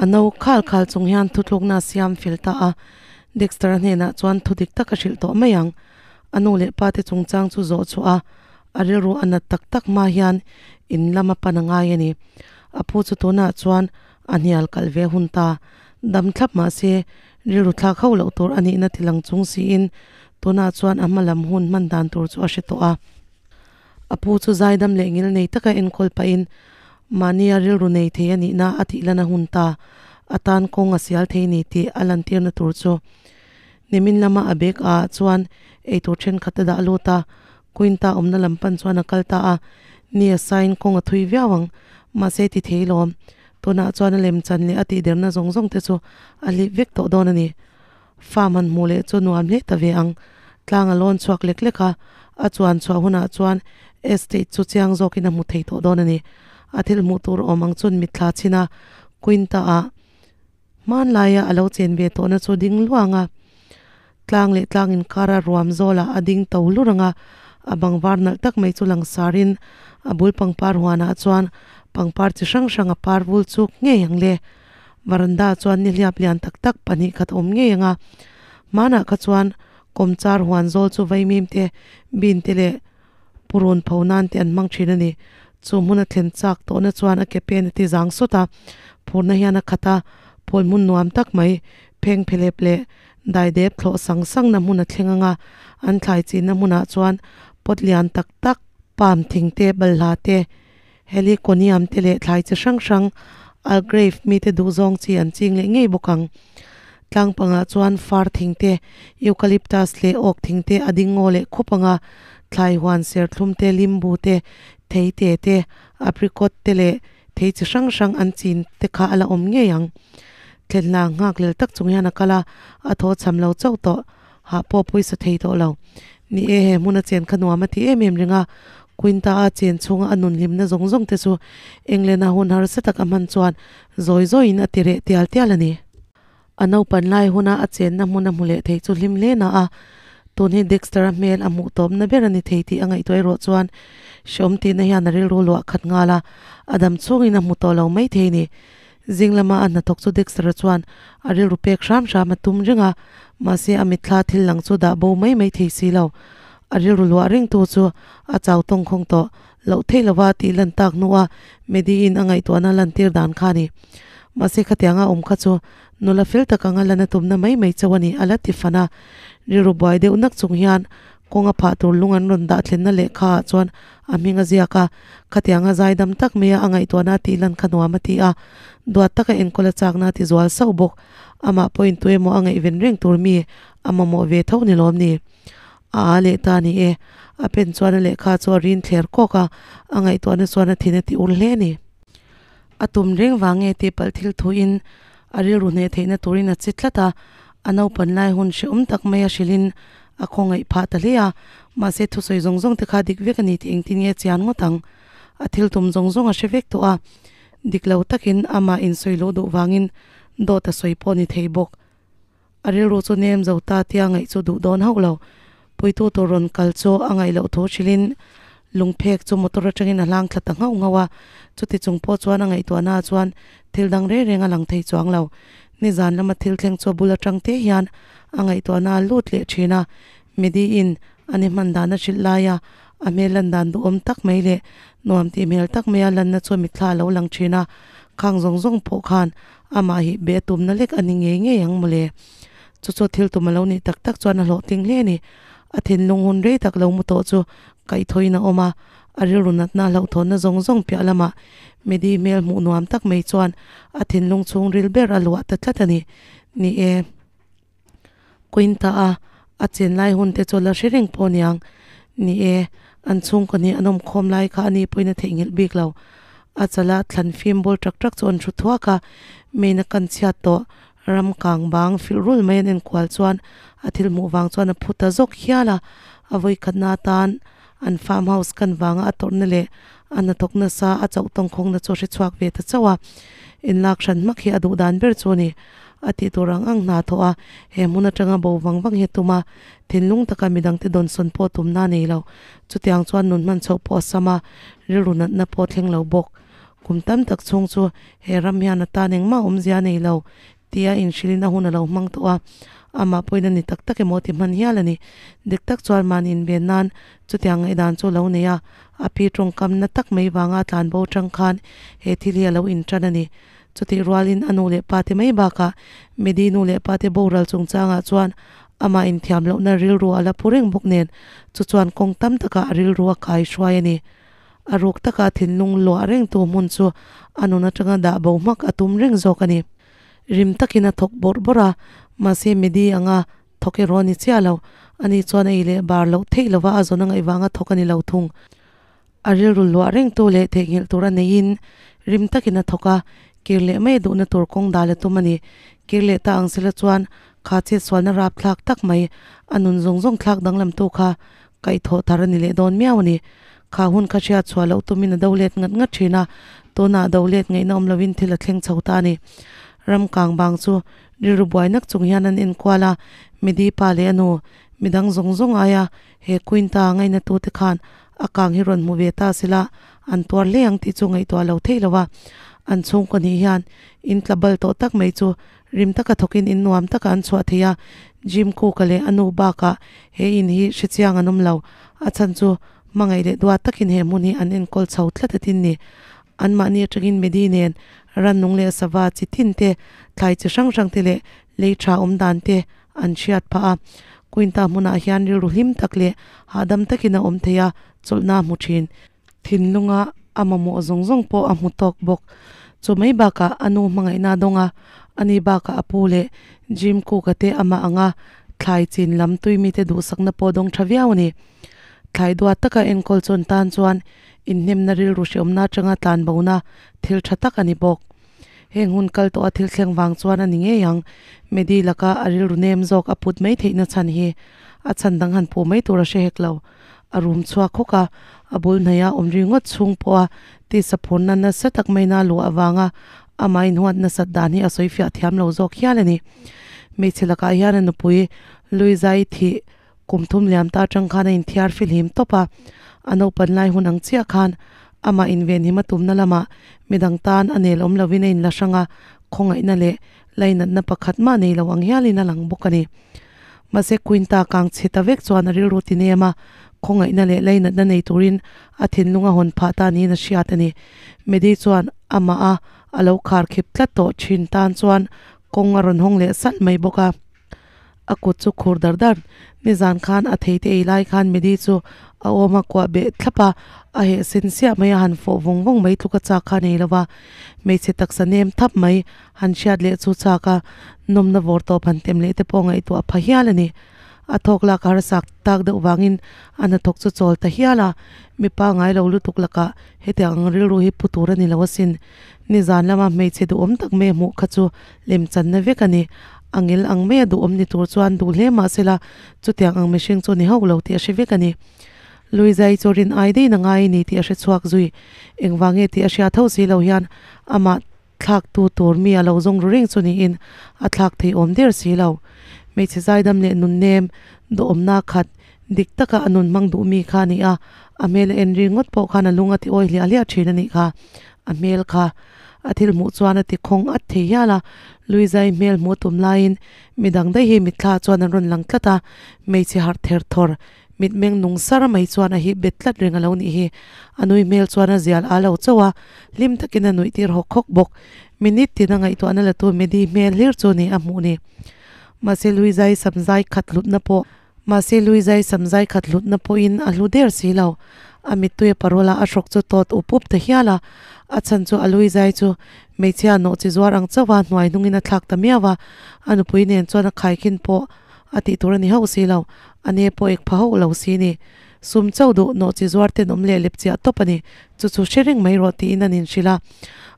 A no khal khal chung hian thutlukna a siam fel ta a, Dexter-a hnenah chuan thu dik tak a hrilh tawh mai ang. A nu leh pa te chungchang chu zawh chhuah a, a rilru a nat tak tak hma hian in lam a pan a ngai a ni. A pu chu tunah chuan a hnial kalh ve hun ta. Dam thlap mah se, rilru thlak hauh loh tur a nihna ti lang chung siin tunah chuan a hma lam hun hman dan tur chu a hre tawh a. A pu chu zaidam leh ngil nei taka enkawl pahin mahnia rilru nei thei a nihna a tih lan a hun ta. A tan kawng a sial thei ni tih a lantirna tur chu nimin lama a bag ah chuan eitur thenkhat a dah lut a, Quinta awmna lam pan chuan a kal ta a, ni a sain kawng a thui viau ang, mahse ti thei lawm. Tunah chuan a lemchan leh a tihderna zawng zawng te chu a hlip vek tawh dawn a ni. Farm han hmuh leh chu nuam hle ta ve ang. Tlang a lawn chhuak lek lek a, a chuan chhuah hunah chuan estate chu chiang zawkin a hmu thei tawh dawn a ni. A thil hmuh tur awm ang chuan mitthla chhin a, Quinta ah hmanlaia a lo chen ve tawhna chu ding luang a. Tlang leh tlang inkara ruam zawlah a ding to lur ang a, a bang var nalh tak mai chu lang sarin a bul pangpar huanah chuan pangpar chi hrang hrang a par vul chuk ngei ang le. Varanda chuan nihliap lian tak tak pahnih khat awm ngei ang a, hmanah kha chuan kawmchar huan zawl chu vaimim te, bin te leh purun pho nan te an hmang thin a ni. Chu hmuna thlen chak tawhna chuan a ke pen a ti zang sawt a, phurna hian a khat a, phawl hmun nuam tak mai, pheng phelep leh daidep thlawh sang sangna hmun a thleng ang a, an thlai chinna hmunah chuan pot lian tak tak, palm thing te, balhla te, Heliconium te leh thlai chi hrang hrang Algrave mite duhzawng chi an ching leh ngei bawk ang. Tlang pangah chuan far thing te, eucalyptus leh awk thing te a ding ngaw leh khup ang a, thlai huan serthlum te, limbu te, thei te te, apricot te leh thei chi hrang hrang an chin te kha a la awm ngei ang. Thlenhla nghak lel tak chung hian a kal a, a thaw cham lo chauh tawh. Hah pawh pawisa thei tawh lo. Ni e, he hmuna chen kha nuam a ti em em reng a, Quinta a chen chhunga a nun hlimna zawng zawng te chu England-a hun harsa tak a hman chuan zawi zawiin a ti reh tial tial a ni. A naupan lai huna a chenna hmun a hmu leh thei chu hlim hle na a, tun hi Dexter-a hmel a hmuh tawpna ber a ni thei tih a ngaihtuah erawh chuan hreawm tihna hian a rilru luah khat nghal a, a dam chhungin a hmu tawh lo mai thei ni. Zing lama a hnathawk chu Dexter-a chuan a rilru pek hram hram a tum reng a, mahse a mitthla thil lang chu dah bo mai mai thei si lo. A rilru luah rengtu chu a chau tawngkhawng tawh loh theih lova tih lan tak hnua Maddie-in a ngaihtuahna lantir dan kha a ni. Mahse khatianga awm kha chu nula fel tak anga lan a tumna mai mai chauh a ni, a la ti fan a. Rilru buai deuh nak chung hian kawng a phah tur lung an rawn dah thlenna lehkha ah chuan a hming a ziak a, khatianga zaidam tak maia a ngaihtuahna a tih lan kha nuam a ti a, duat taka enkawl a chakna a ti zual sauh bawk. Amah pawhin tu emaw a ngaihven reng tur mi a mamawh ve tho ni lawm ni? A a leh ta ni e. A pen chuan a lehkha chu a rin thler kawk a, a ngaihtuahna chuan a thin a ti ur hle a ni. A tum reng vang nge tih palh thil thuin a rilru hneh theihna turin a che tlat a, a naupan lai hun hrehawm tak mai a hrilhin a khawngaih phah ta hle a, mahse thusawi zawng zawng te kha dik vek a ni tih engtin nge chian ngawt ang? A thil tum zawng zawng a hre vek tawh a, dik lo takin amah insawi luh duh vangin dawt a sawi pawh ni thei bawk. A rilru chu nem zo ta tia ngaih chu duh dawn hauh lo. Puitu tur rawn kal chu a ngaih loh thu hrilhin lungphek chu motor atangin a hlang thla ta nghauh nghauh a. Chuti chung pawh chuan a ngaihtuahna ah chuan thil dang reng reng a lang thei chuang lo. Nizan lama thil thleng chu a bul atang te hian a ngaihtuahna a lut leh thin a. Medi-in a ni hman dan a hrilh lai a, a hmel lan dan duhawm tak mai leh nuam tih hmel tak maia lanna chu mitthla a lo lang thin a. Khang zawng zawng pawh khan Amah hi be tumna lek a ni ngei ngei ang mawle. Chu chu thil tum a lo nih tak tak chuan a hlawhtling hle a ni. A thinlung hun rei tak lo mu tawh chu kaihthawin a awm a, a rilru natna hlauhthawnna zawng zawng piah lamah Medi hmel hmuh nuam tak mai chuan a thinlung chhungril ber a luah ta tlat a ni. Ni e. Quinta a a chen lai hun te chu la hre reng pawh niang. Ni e, an chhungkaw hnih an awm khawm lai kha ani pawhin a theihnghilh bik lo. A chala thlan fim bul tak tak chu an hru thuak a, main a kan chhiat tawh ram kang bang filh rul mai an enkual chuan a thil hmuh vang chuan a phu ta zawk hial a. A vawikhatna atan an farm house kan vanga a tawrhna leh a hnathawk nasa a chauh tawngkhawngna chu a hre chhuak ve ta chauh a. Inlak hran hmak hi a duh dan ber chu a ni. A tih tur ang ang hna thawh a, he hmun atanga bo vang vang hi a tum a, thinlung taka midangte dawnsawn pawh tumna a nei lo. Chutiang chuan nun hman chhoh pawh a sam a, rilru natna pawh a thleng lo bawk. Kum tam tak chhung chu he ram hian a tan engmah awmzia a nei lo tia inhrilhin a hun a lo hmang tawh a, amah pawhin a ni tak tak emaw ti hman hial a ni. Dik tak chuan mahni inven nan chutiang ngaihdan chu a lo nei a, a pi tawngkam na tak mai vanga a tlanbo atang khan he thil hi a lo intan a ni. Chutih rualin a nu leh pa te mai bakah Medi nu leh pa te boral chungchangah chuan amah inthiam lohna rilru a la pu reng bawk nen chu chuan kawng tam takah a rilru a kai hruai a ni. A ruk taka thinlung luah rengtu hmun chu a nun atanga dah bo hmak a tum reng zawk a ni. Rim takin a thawk bawrh bawrh a, mahse Medi anga thawk erawh a ni chiah lo. Ani chuan a ei leh bar loh theih lova a zawn a ngaih vanga thawk a ni lo thung. A rilru luah rengtu leh theihnghilh tur a neiin rim takin a thawk a, kir leh mai a duhna tur kawng dal a tum a ni. Kir leh ta ang sela chuan kha chetsualna rapthlak tak mai a nun zawng zawng thlak danglamtu kha Kaihthawh thar a ni leh dawn miau a ni. Kha hun kha hriat chhuah loh tumin a do let ngat ngat thin a, tunah do let ngaihna awm lovin thil a thleng chho ta a ni. Ram kang bang chu rilru buai nak chung hian an enkual a, Midi pa leh a nu, midang zawng zawng aia he Quinta ngaihna tute khan a kang hi rawn hmu ve ta sela an tuar hle ang tih chu ngaihtuah lo theih lo a. An chhungkaw hnih hian in tla bal tawh tak mai chu Rim taka thawkin in nuam taka an chhuah thei a, Jim Cook-a leh a nu bakah he in hi hrechiang an awm lo. A chhan chu hmangaih leh duat takin he hmun hi an enkawl chho tlat a tin ni. Anmahni atangin Medi nen rannung leh sava chi tin te, thlai chi hrang hrang te leh lei tha awm dan te an hriat phah a. Quinta hmunah hian rilru hlim tak leh hahdam takin a awm thei a, chawlhna a hmu thin. Thinlunga a mamawh zawng zawng pawh a hmu tawk bawk. Chu mai bakah a nu hmangaihna a dawng a, ani bakah a pu leh Jim Cook-a te amah anga thlai chin lam tui mite duhsakna pawh dawng tha viau a ni. Thlai duat taka enkawl chuan tan chuan inhnemna rilru hreawmna atanga tlanbona thil tha tak a ni bawk. Heng hun kal tawha thil thleng vang chuan a ni ngei ang. Medi laka a rilru nem zawk a put mai theihna chhan hi a chhan dang han phu mai tur a hre hek lo. A rum chhuak hawk a, a bul hnaia awm ringawt chhung pawha tisa phurna nasa tak maina luh avanga amah inhuat nasat dan hi a sawi fiah thiam lo zawk hial a ni. Hmeichhe lakah hian a nupui Luizai thih kum thum liam ta atang khan a inthiar fihlim tawp a, a naupan lai hun ang chiah khan amah invenhim a tumna lamah midang tan a nel awm lovin a inla hrang a, khawngaihna leh lainatna pakhat mah nei lo ang hialin a lang bawk a ni. Mahse Quinta kang chhe ta vek chuan a rilru ti nem a, khawngaihna leh lainatna nei turin a thinlung a hawn phah ta niin a hriat a ni. Medi chuan amah a a lo khar khip tlat tawh thin tan chuan kawng a rawn hawng leh salh mai bawk a. A kut chu khur dar dar. Nizan khan a theite ei lai khan Medi chu a awm a kuah beh thlap a, a heh sen siah mai a han fawh vawng vawng mai tluk a chak kha a nei lo va. Hmeichhe taksa nem thap mai Han hriat leh chu chak a, nawmna vawr tawp han tem leh te pawh ngaihtuah pha hial a ni. A thawk lak a harsak tak deuh vangin a hnathawk chu chawl ta hial a, mipa ngai lo lutuk lakah hetiang ang rilru hi pu tur a ni lo asin. Nizan lama hmeichhe duhawm tak mai a hmuh kha chu lemchanna vek a ni. A ngil ang maia duhawm ni tur chuan duh hle mah sela chutiang ang mihring chu ni hauh lo tih a hre vek a ni. Luizai chu rin ai deiin a ngai a ni tih a hre chhuak zui. Engvange tih a hriat hauh si lo hian amah Thlak tu tur mi a lo zawng ru reng chu niin a thlak thei awm der si lo. Hmeichhe zaidam leh nun nem, duhawmna khat, dik taka a nun hmang duh mi kha a ni a, a hmel a en ri ngawt pawh khan a lung a ti awi hliah hliah thin a nih kha. A hmel kha a thil hmuh chuan a ti khawng at thei hial a, Luizai hmel hmuh tum laiin midang daih hi mitthla chuan an rawn lang tlat a, hmeichhe harh ther thawr Mitmeng nung sar mai chuan a hip bet tlat reng a lo nih hi. A nui hmel chuan a zial a lo chauh a, hlim takin a nuih tir hawk hawk bawk. Minute tin a ngaihtuahna la tu Medi hmel hlir chu ni a hmuh ni. Mahse Luizai samzai khat hlutna pawh Mahse Luizai samzai khat hlutna pawhin a hlu der si lo. A mittui a parol a, a hrawk chu tawt up up ta hial a. A chhan chu a Luizai chu hmeichhia nawh chi zuar ang chauh a, hnuai hnungin a thlak ta miau a. A nupui nen chuan a khaikhin pawh a tih tur a ni hauh si lo. A ne pawh ek pha hauh lo si ni. Sum chauh duh nawh chi zuar ten awm leh lep chiah tawp a ni. Chu chu hre reng mai rawh tiin an inhrilh a.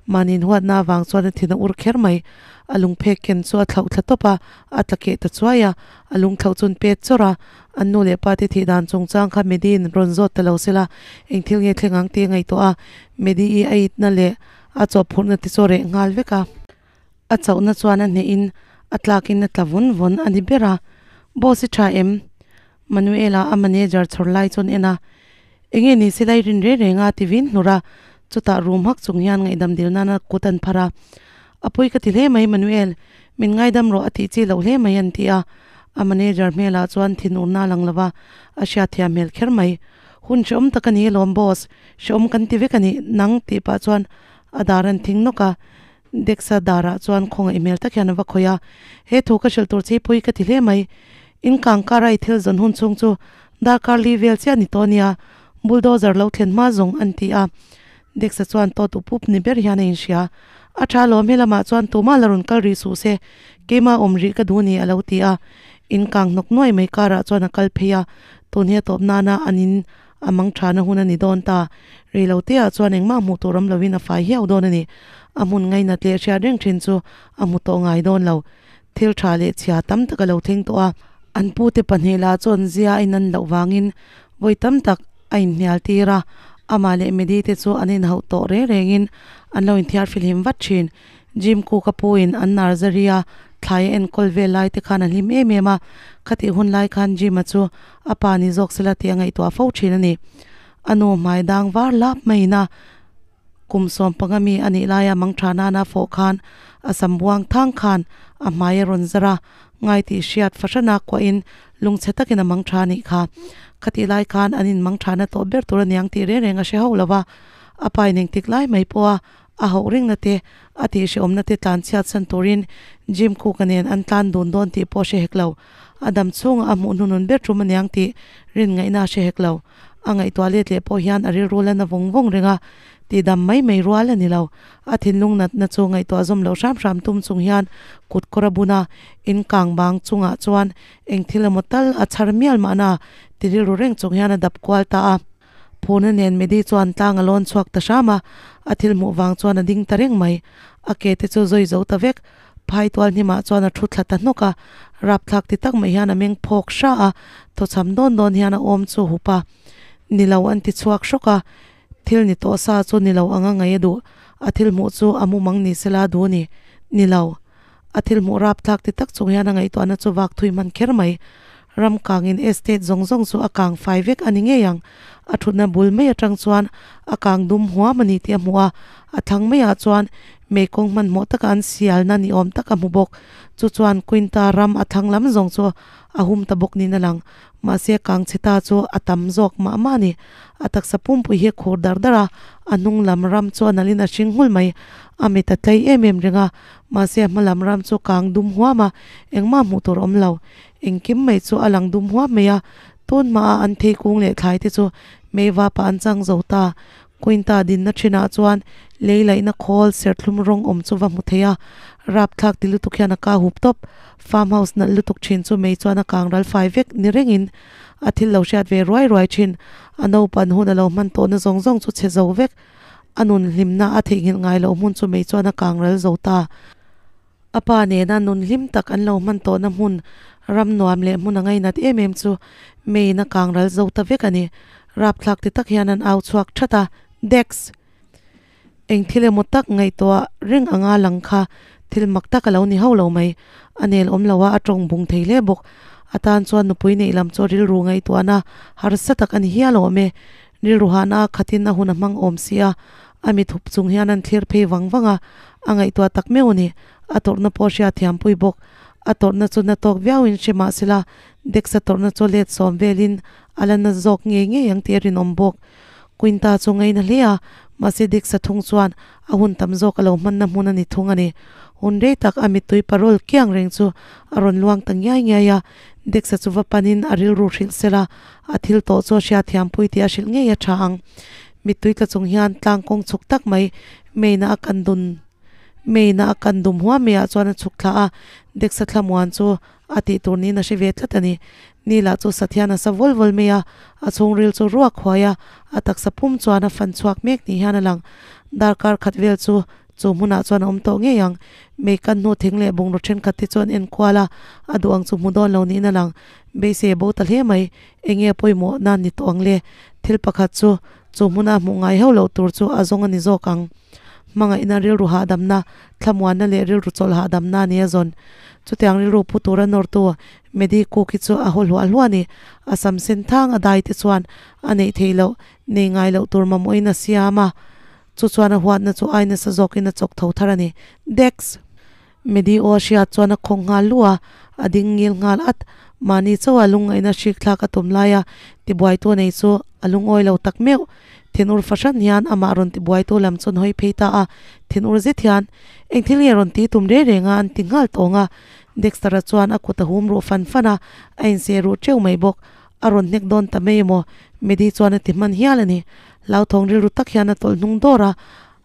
Mahni inhuatna avang chuan a thin a ur kher mai. A lungphek ken chu a thlauh thla tawp a, a tla keh ta chuai a. A lungthlauh chuan pet chawrh a. An nu leh pa te thih dan chungchang kha Medi-in rawn zawt ta lo sela, eng thil nge thleng ang tih a ngaihtuah a. Medi-i a itna leh a chawhphurhna te chu a reh nghal vek a. A chauhna chuan a hnehin a tlakin a tla vawn vawn a ni ber a, Boss i tha em? Manuela a manager chhawr lai chuan en a, Enge ni silai rin reng reng a ti vin hlur a. Chutah rum hak chung hian ngaihdam dil nana kut an phar a. A pawi ka ti hle mai Manuel, min ngaidam rawh a tih chi loh hle mai an ti a. A manager hmelah chuan thinurna a lang lo va, a hriatthiam hmel kher mai. Hun hrehawm tak a ni alawm boss, hrehawm kan ti vek a ni nang tih pah chuan a dar an thing nawk a. Dexa darah chuan khawngaih hmel tak hian a va khawih a, He thu ka hrilh tur che hi pawi ka ti hle mai. In kang kar a i thil zawn hun chhung chu darkar li vel chiah ni tawh nia, bulldozer lo thlen hma zawng an ti a. Dexa chuan tawt up up ni ber hian a inhria. A tha alawm he lamah chuan tumah la rawn kal rih suh se, keimah awm rih ka duh ni a lo ti a. In kang hnawk nuai mai karah chuan a kal phei a, tun hi a tawp nana an in A mang thana hun a ni dawn ta. Rei lo te ah chuan engmah hmuh tur awm loin a fai hiau dawn a ni. A hmun ngainat leh hriat reng thin chu a hmu tawh ngai dawn lo. Thil tha leh chhia tam tak a lo thleng tawh a. An pute pahnih lah chuan zia a inan loh vangin vawi tam tak a inhnial tir a. Amah leh Medi te chu an inhauh tawh reng rengin an lo inthiar fihlim vat thin. Jim Cook a puin an nursery a thlai a enkawl vel lai te khan a hlim em em a, khatih hun lai khan Jim-a chu a pa ni zawk sela tih a ngaihtuah fo thin a ni. A nu hmai dang var lap maiin a kum 15 mi a nih laia mangtha nana fawh khan a sam buang thang khan a hmai a rawn zar a, ngai tih hriat fahrana kuahin lungchhe takin a mangtha a nih kha. Khatih lai khan an in mangthana tawh ber tur aniang tih reng reng a hre hauh lo va, a pa in engtik lai mai pawha A hauh ringna te, a tihhrehawmna te tlan chhiat san turin Jim Cook-a nen an tlan dun dawn tih pawh a hre hek lo. A dam chhungah a hmuh hnunun ber tum aniang tih rin ngaihna a hre hek lo. A ngaihtuah let leh pawh hian a rilru la na vawng vawng reng a, tihdam mai mai rual a ni lo. A thinlung natna chu ngaihtuah zawm loh hram hram tum chung hian kut kawr a bun a, in kang bang chungah chuan eng thil emaw tal a chhar mial mahna ti rilru reng chung hian a dap kual ta a. Phuna nen Medi chuan tlang a lawn chhuak ta hram a, a thil hmuh vang chuan a ding ta reng mai. A ke te chu zawi zo ta vek. Phai tual hnimah chuan a thu thla ta hnawk a, rapthlak ti tak mai hian a meng phawk hra a, thawchham dawn dawn hian a awm chu hup a. Ni lo an ti chhuak hrawk a, thil ni tawh sa chu ni lo anga ngaih a duh. A thil hmuh chu a mumang ni sela duh a ni. Ni lo. A thil hmuh rapthlak ti tak chung hian a ngaihtuahna chu vak thui hman kher mai. Ram kangin estate zawng zawng chu a kang fai vek a ni ngei ang. A thutna bul mai atang chuan a kang dum huam a ni tih a hmu a, a thlang maiah chuan meikawng hmanhmawh taka an sialna ni awm tak a hmu bawk. Chu chuan Quinta ram a thlang lam zawng chu a hum ta bawk niin a lang. Mahse kang chhe ta chu a tam zawk mah mah a ni. A taksa pumpui hi a khur dar dar a, a hnung lam ram chu a nalhin a hring nghulh mai. A mit a tlei em em reng a, mahse a hma lam ram chu kang dum huam a, engmah hmuh tur a awm lo. Engkim mai chu a lang dum huam mai a, tun hmaah an thei kung leh thlai te chu mei vapah an chang zo ta. Quinta dinna thinah chuan lei laihna khawl serthlum rawng awm chu va hmu thei a, rapthlak ti lutuk hian a ka hup tawp. Farm house nalh lutuk thin chu mei chuan a kang ral fai vek ni rengin a thil lo hriat ve ruai ruai thin. A naupan hun a lo hman tawhna zawng zawng chu chhe zo vek. A nun hlimna a theihnghilh ngai loh hmun chu mei chuan a kang ral zo ta. A pa nena nun hlim tak an lo hman tawhna hmun ram nuam leh hmun a ngainat em em chu meiin a kang ral zo ta vek a ni. Rapthlak ti tak hian an au chhuak that a, Dex! Eng thil emaw tak ngaihtuah reng anga lang kha thil mak tak a lo ni hauh lo mai. A nel awm lo a, a tawng bung thei hle bawk. A tan chuan nupui neih lam chu rilru ngaihtuahna harsa tak a ni hial awm e. Rilru hahna a khatin a hun a hmang awm si a, A mit hup chung hian an thlir phei vang vang a, a ngaihtuah tak meuh a ni. A tawrhna pawh hria thiampui bawk. A tawrhna chu na tawk viauin hre mah sela, Dex-a tawrhna chu let sawm velin a la na zawk ngei ngei ang tih a rinawm bawk. Quinta chu ngaina hle a, mahse Dex-a thung chuan a hun tam zawk a lo hmanna hmun a ni thung a ni. Hun rei tak a mittui parol kiang reng chu a rawn luang ta ngiai ngiai a, Dex-a chu va panin a rilru hrilh sela, a thil tawh chu a hria thiampui tih a hrilh ngei a tha ang. Mittui tla chung hian tlang kawng chhuk tak mai Main-a a kan dun Main-a a kan dum huam mai ah chuan a chhuk thla a, Dexa thlamuan chu a tih tur niin a hre ve tlat a ni. Ni lah chu sat hian a sa vawl vawl mai a, a chhungril chu ruak huai a, a taksa pum chuan a fan chhuak mek ni hian a lang. Darkar khat vel chu Chu hmunah chuan a awm tawh ngei ang. Mei kan hnu thing leh bungraw thenkhat te chu an en kual a, a duh ang chu hmu dawn lo niin a lang. Beisei a bo ta hle mai. Enge a pawimawh nan ni tawh ang le? Thil pakhat chu, chu hmuna hmuh ngai hauh loh tur chu a zawng a ni zawk ang. Hmangaihna rilru hahdamna, thlamuanna leh rilru chawlh hahdamna a ni a zawn. Chutiang rilru pu tura nawrtu Medi Cook-i chu a haw hluah hluah a ni. A sam sen thang a dai te chuan a neih theih loh, nei ngai loh tur mamawhin a siam a. Chu chuan a huatna chu ai nasa zawkin a chawk tho thar a ni. Dex! Medi aw a hriat chuan a khawng nghal lu a, a ding ngil nghal at. Mahni chauha lungngaihna hrik thlak a tum laia tibuaitu nei chu a lungawi lo tak meuh. Thinur fahran hian amah rawn tibuaitu lam chu an hawi phei ta a, thinur zet hian, Eng thil nge rawn ti tum reng reng a? an ti nghal tawng a. Dexter-a chuan a kut a hum ruh fan fan a, a inseh ruh teuh mai bawk. A rawn hnek dawn ta mai emaw? Medi chuan a ti hman hial a ni. Hlauthawng rilru tak hian a tawlh hnung dawr a,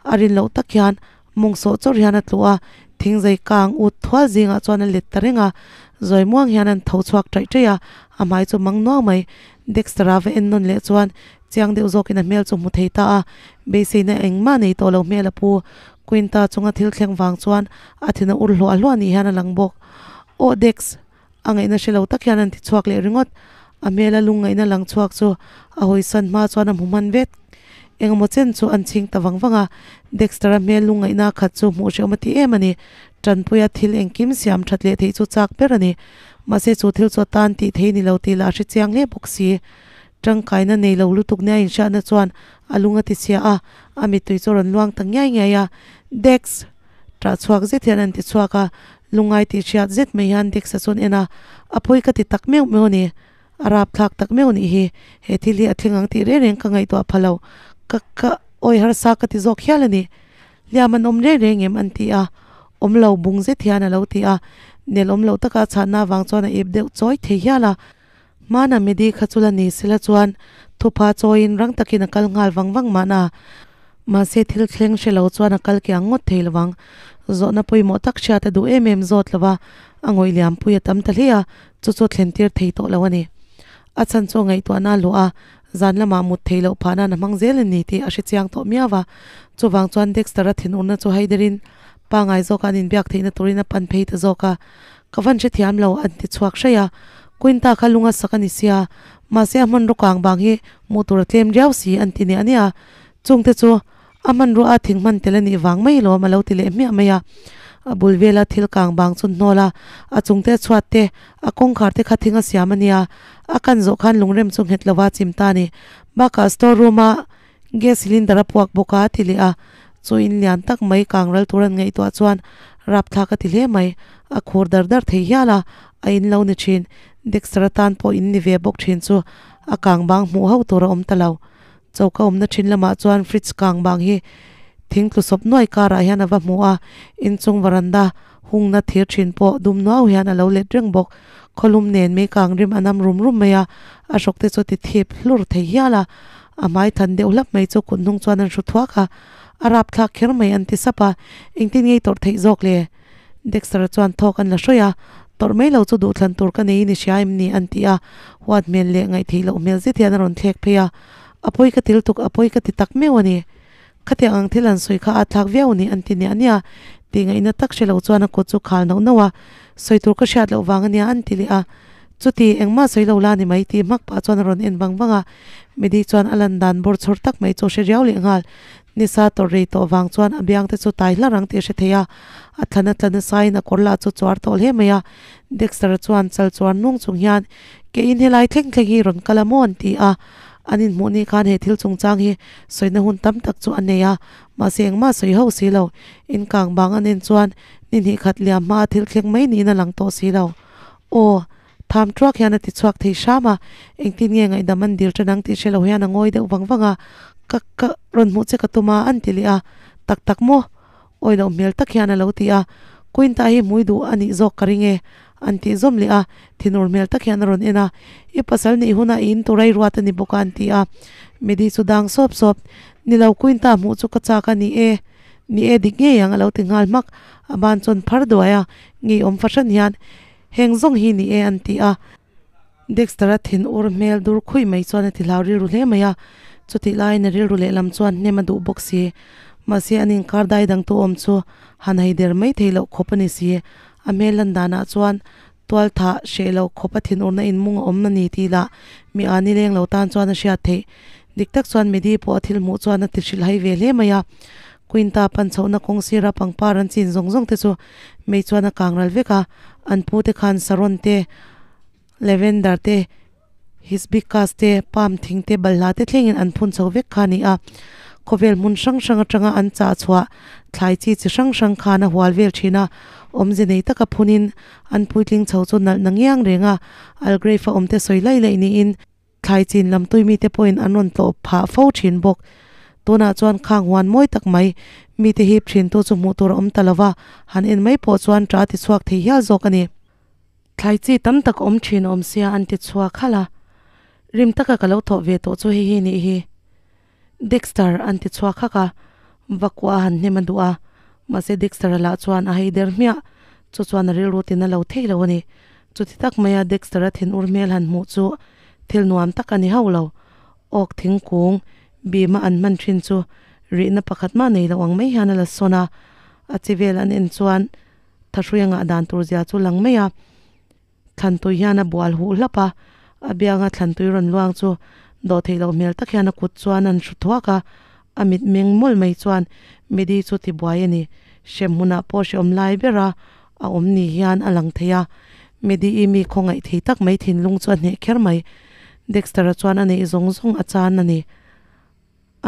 a rin loh tak hian mawng sawh chawrh hian a tlu a, thingzai kang ut thual zingah chuan a let ta reng a. Zawi muang hian an tho chhuak ṭaih ṭaih a, a hmai chu mang nuau mai. Dexter-a va en nawn leh chuan chiang deuh zawkin a hmel chu hmu thei ta a, beiseina engmah nei tawh lo hmel a pu. Quinta chunga thil thleng vang chuan a thin a ur hluah hluah ni hian a lang bawk. Aw Dex! A ngaihna hre lo tak hian an ti chhuak leh ringawt. A hmela lungngaihna lang chhuak chu a hawisan hma chuan a hmu hman vet. Engemaw chen chu an chhing ta vang vang a, Dexter-a hmel lungngaihna khat chu hmuh hrehawm a ti em a ni. Tanpuia thil engkim siam that leh theih chu chak ber a ni. Mahse chu thil chu a tan tih thei ni lo tih lah a hre chiang hle bawk si. Tangkaina nei lo lutuk nia inhriatna chuan a lung a ti chhia a, a mittui chu a rawn luang ta ngiai ngiai a. Dex! Ṭah chhuak zet hian an ti chhuak a, lungngai tih hriat zet mai hian Dex-a chuan en a, a pawi ka ti tak meuh meuh a ni. A rapthlak tak meuh nih hi, he thil hi a thleng ang tih reng reng ka ngaihtuah pha lo. Ka ka awi harsa ka ti zawk hial a ni. Hliam an awm reng reng em an ti a, awm lo bung zet hian a lo ti a, nel awm loh taka a chhanna avang chuan a ip deuh chawi thei hial a. Hmana Medi kha chu la ni sela chuan thupha chawiin rang takin a kal nghal vang vang mahna. Mahse thil thleng hre lo chuan a kal kiang ngawt thei lovang. Zawhna pawimawh tak hriat a duh em em zawt lova a ngawih liampui a tam ta hle a, chu chu thlen tir thei tawh lo a ni. A chhan chu a ngaihtuahna a luah a, zan lamah mut thei loh phah nan a hmang zel a ni tih a hre chiang tawh miau va. Chuvang chuan Dexter-a thinurna chu haiderin pangai zawka an inbiak theihna turin a pan phei ta zawk a. Ka van hrethiam lo an ti chhuak hraih a, Quinta kha lunga sak a ni sia, mahse a hmanraw kang bang hi hmuh tur a tlem riau si an ti niah niah a, chungte chu a hmanrua a thing hman tel a nih vang mai lawm a lo ti leh hmiah mai a. A bul vela thil kang bang chu hnawl a, a chungte a chhuat te, a kawngkhar te kha thing a siam a nia, a kan zawh khan lungrem chu nghet lova chim ta a ni. Bakah store room a Gas cylinder a puak bawk a, a ti leh a. Chu in lian tak mai kang ral tur an ngaihtuah chuan rapthlak a ti hle mai. A khur dar dar thei hial a, a in lo ni thin. Dexter atan pawh in ni ve bawk thin chu a kang bang hmuh ho tur a awm ta lo. Choka awmna thin lamah chuan fridge kang bang hi thing tlu sawp nuai karah hian a va hmu a, inchung varanda hungna thir thin pawh dum nuau hian a lo let reng bawk. Khawlum nen mei kang rim a nam rum rum mai a, a hrawk te chu a ti thip hlur thei hial a. A hmai than deuh hlap mai chu kut hnung chuan an hru thuak a, a rapthlak kher mai an ti sap a, engtin ngei tawrh theih zawk le? Dexter-a chuan thawk an la hrawih a, tawrh mai lo chu duhthlan tur ka nei in i hria em ni? an ti a, huat hmel leh ngaihtheih loh hmel zet hian a rawn thlek phei a, a pawi ka til tuk, a pawi ka ti tak meuh a ni. Khatiang ang thil an sawi kha a thlak viau a ni an ti niah niah, tih ngaihna tak hre lo chuan a kut chu khal nauh nauh a, sawi tur ka hriat loh vang a nia an ti leh a, chuti engmah sawi lo la ni mai tih hmak pah chuan a rawn en vang vang a, Medi chuan a lan dan bawr chhawr tak mai chu a hre riau leh nghal, nisa tawrh rei tawh vang chuan a biang te chu tai hlar ang tih a hre thei a, a thlan a tla nasa in a kawr lah chu chuar tawh hle mai a, Dexter-a chuan chal chuar nung chung hian ke in helai thleng thleng hi rawn kal a maw an ti a, An inhmuh ni khan he thil chungchang hi sawina hun tam tak chu a nei a, mahse engmah sawi hauh si lo. In kang bang a nen chuan ni hnih khat liam hma a thil thleng mai niin a lang tawh si lo. Aw, tham truak hian a ti chhuak thei hram a, engtin nge ngaihdam an dil tan ang tih hre lo hian a ngawi deuh vang vang a, ka, ka, rawn hmuh che ka tum a, an ti leh a, tak tak maw? Awi loh hmel tak hian a lo ti a, Quinta hi hmui duh a nih zawk ka ring e, an tih zawm leh a, thinur hmel tak hian a rawn en a, I pasal nih hunah i in tur a i ruat a ni bawk a an ti a, Medi chu dang sawp sawp, Ni lo Quinta hmuh chu ka chak a ni e, ni e dik ngei ang a lo ti nghal hmak, a ban chuan phar duai a, ngeiawm fahran hian heng zawng hi ni e an ti a. Dexter-a thin ur hmel dur khuih mai chuan a ti hlau rilru hle mai a, chutih laiin a rilru lehlam chuan hnem a duh bawk si. Mahse an inkar dai dangtu awm chu han hai der mai thei loh khawp a ni si. A hmel lan danah chuan tual thah hreh loh khawp a thin urna inmung a awm a ni tih lah mi a ni leng lo tan chuan a hriat theih. Dik tak chuan Medi pawh a thil hmuh chuan a ti hrilh hai ve hle mai a. Quinta pan chhohna kawng sira pangpar an chin zawng zawng te chu mei chuan a kang ral vek a, an pu te khan saron te, Lavender te, hibiscus te, palm thing te, balhla te thlengin an phun chho vek kha a ni a. Khawvel hmun hrang hrang atanga an chah chhuah thlai chi chi hrang hrang khan a hual vel thin a, awmze nei taka phunin an puitling chho chu nalh na ngiang reng a, Algrave a awmte sawi laih laih niin thlai chin lam tui mite pawhin an rawn tlawh phah fo thin bawk. Tunah chuan khang huan mawi tak mai mite hip thin tu chu hmuh tur a awm ta lova, han en mai pawh chuan ta ti chhuak thei hial zawk a ni. Thlai chi tam tak awm thin awm sia an ti chhuak halh a, rim taka ka lo thawh ve tawh chu hei hi nih hi. Dexter an ti chhuak hak a, vakua a han hnem a duh a, mahse Dexter-a lah chuan a hei der hmiah, chu chuan a rilru tin a lo thei lo a ni. Chuti tak maia Dexter-a thinur hmel han hmuh chu thil nuam tak a ni hauh lo. Awk thingkung bima an hman thin chu rihna pakhat mah nei lo ang mai hian a la sawn a, a chi vel an en chuan thahrui a ngah dan tur zia chu lang mai a. Thlantui hian a bual huh hlap a, a bianga thlantui rawn luang chu dawh theih loh hmel tak hian a kut chuan an hru thuak a, a mit meng mawlh mai chuan Medi chu tibuai a ni. Hrem hmunah pawh hreawm lai bera a awm ni hian a lang thei a, Medi i mi khawngaih thei tak mai thinlung chu a hneh kher mai. Dexter-a chuan a neih zawng zawng a chan a ni.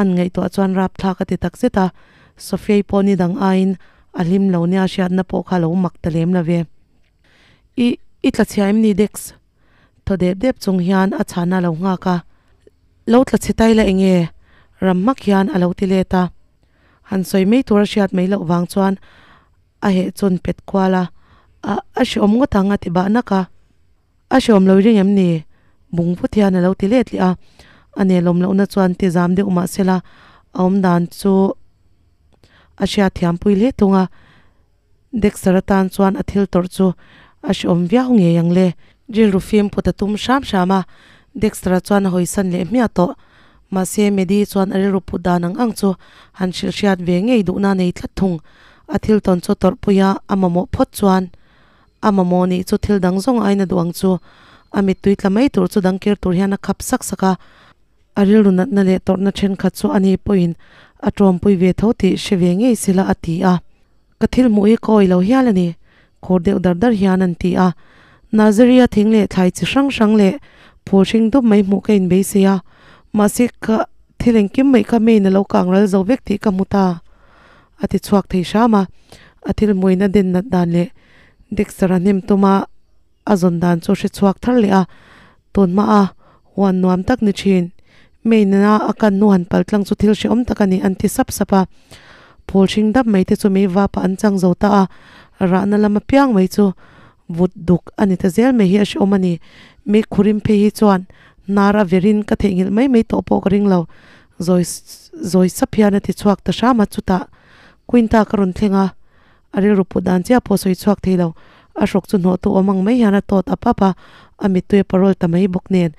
An ngaihtuah chuan rapthlak a ti tak zet a, Sophia-i pawh ni dang aiin a hlim lo nia hriatna pawh kha lo mak ta lem lo ve. I, i tla chhia em ni Dex? Thaw dep dep chung hian a chhana a lo nghak a. Lo tla chhe tai la enge? Ram hmak hian a lo ti let a. Han sawi mai tur a hriat mai loh vang chuan a heh chun pet kual a, A, a hreawm ngawt ang a ti bah nak a. A hreawm lo ring em ni? Bung vut hian a lo ti let leh a. A nelawm lohna chuan ti zam deuh mah sela a awm dan chu a hriat thiam pui hle thung a. Dexter atan chuan a thil tawrh chu a hreawm viau ngei ang le. Rilru fim put a tum hram hram a, Dexter-a chuan a hawisan leh hmiah tawh. Mahse, Maddie chuan a rilru put dan ang ang chu han hrilh hriat ve ngei duhna a nei tlat thung. A thil tawn chu tawrhpuia a mamawh phawt chuan a mamawh nih chu thil dang zawng aiin a duh ang chu. A mittui tla mai tur chu dang kir tur hian a khap sak sak a. A rilru natna leh tawrhna thenkhat chu ani pawhin a tawmpui ve tho tih hre ve ngei sela a ti a. Ka thil hmuh hi ka awih lo hial a ni, khur deuh dar dar hian an ti a. Nazaria thing leh thlai chi hrang hrang leh phul hring dup mai hmuh ka inbeisei a, mahse ka thil engkim mai kha main a lo kang ral zo vek tih ka hmu ta, a ti chhuak thei hram a. A thil hmuin a den nat dan leh Dexter-a hnem tuma a zawn dan chu hre chhuak thar leh a, tun hmaa huan nuam tak ni thin. Main-a a kan hnu han pal tlang chu thil hrehawm tak a ni an ti sap sap a. Phul hring dap mai te chu mei vapah an chang zo ta a, rahna lam apiang mai chu vut duk a ni ta zel mai hi a hrehawm a ni. Mei khurim phei hi chuan hnar a verin ka theihnghilh mai mai tawh pawh ka ring lo. Zawi zawi sap hian a ti chhuak ta hram a, chutah Quinta ka rawn thleng a, A rilru put dan chiah pawh sawi chhuak thei lo. A hrawk chu hnawhtu awm ang mai hian a tawt ap ap a, a mittui a parol ta mai bawk nen.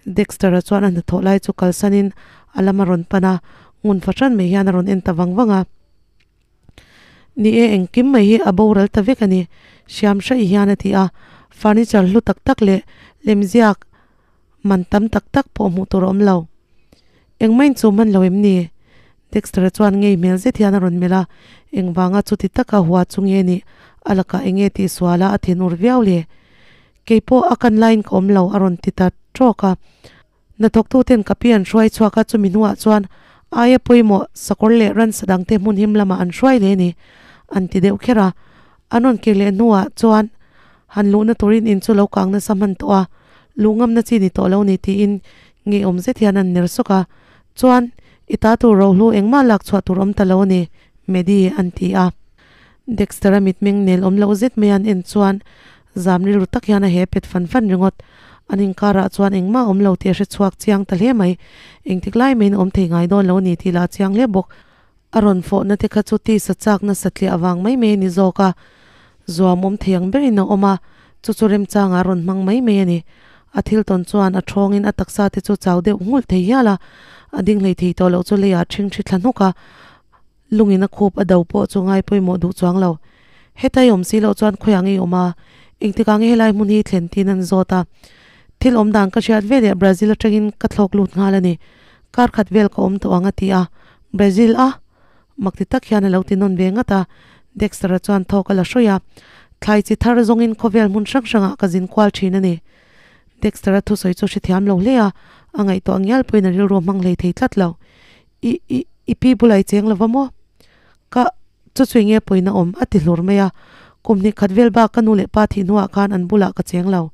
Dexter-a chuan a hnathawh lai chu kalsanin a lam a rawn pan a, ngun fahran mai hian a rawn en ta vang vang a. Ni e, engkim mai hi a boral ta vek a ni, hriam hraih hian a ti a. Furniture hlu tak tak leh lemziak man tam tak tak pawh hmuh tur a awm lo. Engmah inchum hman lo em ni? Dexter-a chuan ngei hmel zet hian a rawn melh a, engvanga chuti taka hua chu nge nih? A lakah eng nge tih suala a thinur viau le? Keipawh a kan laiin ka awm lo a rawn ti ta tawk a. Hnathawktuten ka pi an hruai chhuak a, chumi hnuah chuan aia pawimawh sakawr leh ransa dangte hmun him lamah an hruai leh a ni an ti deuh kher a. An rawn kir leh hnuah chuan han luhna turin in chu lo kang nasa hman tawh a, luh ngamna chi ni tawh lo ni tiin ngeiawm zet hian an ner sawk a. Chuan, i ta tur rohlu engmah lak chhuah tur awm ta lo a ni, Maddie an ti a. Dexter-a mitmeng nel awm loh zet mai an en chuan zam rilru tak hian a he pet fan fan ringawt. An inkarah chuan engmah awm lo tih a hre chhuak chiang ta hle mai. Engtik lai maiin awm thei ngai dawn lo a ni tih lah a chiang hle bawk. A rawn fawhna te kha chu tisa chakna satliah avang mai mai a ni zawk a, zuam awm thei ang berin a awm a, chu chu remchangah a rawn hmang mai mai a ni. A thil tawn chuan a thawngin a taksa te chu chau deuh nghulh thei hial a, a ding hlei thei tawh loh chu leiah a ṭhing ṭhi thla hnuk a, lungin a khup a do pawh chu ngai pawimawh duh chuang lo. Hetai awm si loh chuan khawiah nge i awm a, engtikah nge helai hmun hi thlen tiin an zawt a. Thil awm dan ka hriat veleh Brazil aṭangin ka thlawk lut nghal a ni. Kar khat vel ka awm tawh ang a ti a, Brazil a? Mak ti tak hian a lo ti nawn ve ngat a, Dexter-a chuan thawk a la hrawih a, Thlai chi thar zawngin khawvel hmun hrang hrangah ka zin kual thin a ni. Dexter-a thusawi chu hrethiam lo hle a, a ngaihtuah ngial pawhin a rilru a hmang hlei thei tlat lo. I, i, I pi bulah i cheng lova maw? Ka, chu chu enge pawina awm? a ti hlur mai a. Kum hnih khat vel bak ka nu leh pa thih hnuah khan an bulah ka cheng lo.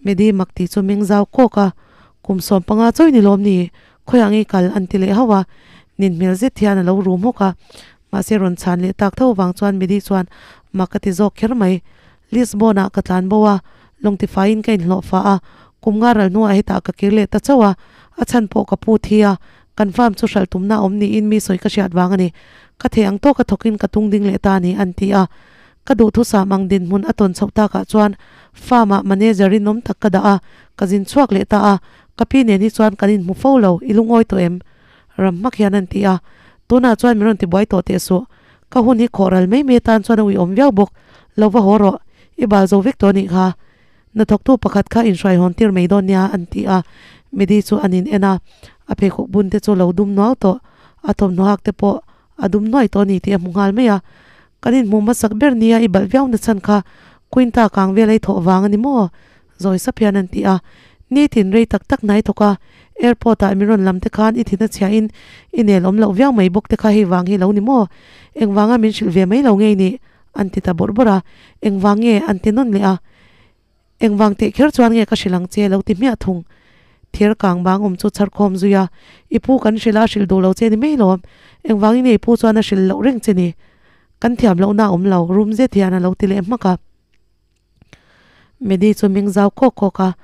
Medi mak tih chu meng zau kawk a, Kum 15 chawi ni lawm ni? Khawiah nge i kal? an ti leh hauh a. Nin hmel zet hian a lo rum hawk a. Mahse rawn chhan leh tak tho vang chuan Medi chuan mak a ti zawk kher mai. Lisbon-ah ka tlan bo a, lawngtifaiin ka inhlawh fah a, kum nga ral hnuah hetah ka kir leh ta chauh a, a chhan pawh ka pu thi a, kan farm chu hralh tumna awm niin mi sawi ka hriat vang a ni. Ka thei ang tawka thawkin ka tung ding leh ta a ni, an ti a. Ka duhthusam ang dinhmun a tawn chhoh takah chuan farm-ah manager rinawm tak ka dah a, ka zin chhuak leh ta a, ka pi nen hi chuan kan inhmu fo lo, i lungawi tawh em? Ram hmak hian an ti a, tunah chuan min rawn tibuai tawh teh suh. Ka hun hi khawh ral mai mai atan chuan a uiawm viau bawk. Lo va haw rawh, i bal zo vek tawh anih kha. Hnathawktu pakhat kha inhruai hawn tir mai dawn nia an ti a, Medi chu an in en a, a pheikhawk bun te chu lo dum nuau tawh, a thawmhnaw hak te pawh a dum nuai tawh a ni tih a hmu nghal mai a. Kan inhmuh hmasak ber nia i balh viau na chhan kha Quinta kang vel ei thawh vang a ni maw? Zawi sap hian an ti a, Nitin rei tak tak hnai thawk a, airport ah min rawn lam te khan i thin a chhia in i nel awm loh viau mai bawk te kha hei vang hi lo ni maw? Engvanga min hrilh ve mai lo ngei nih? An ti ta bawrh bawrh a, Engvang nge? An ti nawn leh a, Engvang teh kher chuan nge ka hrilh ang che? Lo ti hmiah thung. Thir kang bang awm chu chhar khawm zui a, I pu kan hrilh a, a hrilh duh lo che ni mai lawm. Engvangin nge i pu chuan a hrilh loh reng che ni? Kan thiam lohna a awm lo, rum zet hian a lo ti leh hmak a. Medi chu ming zau kawk kawk a,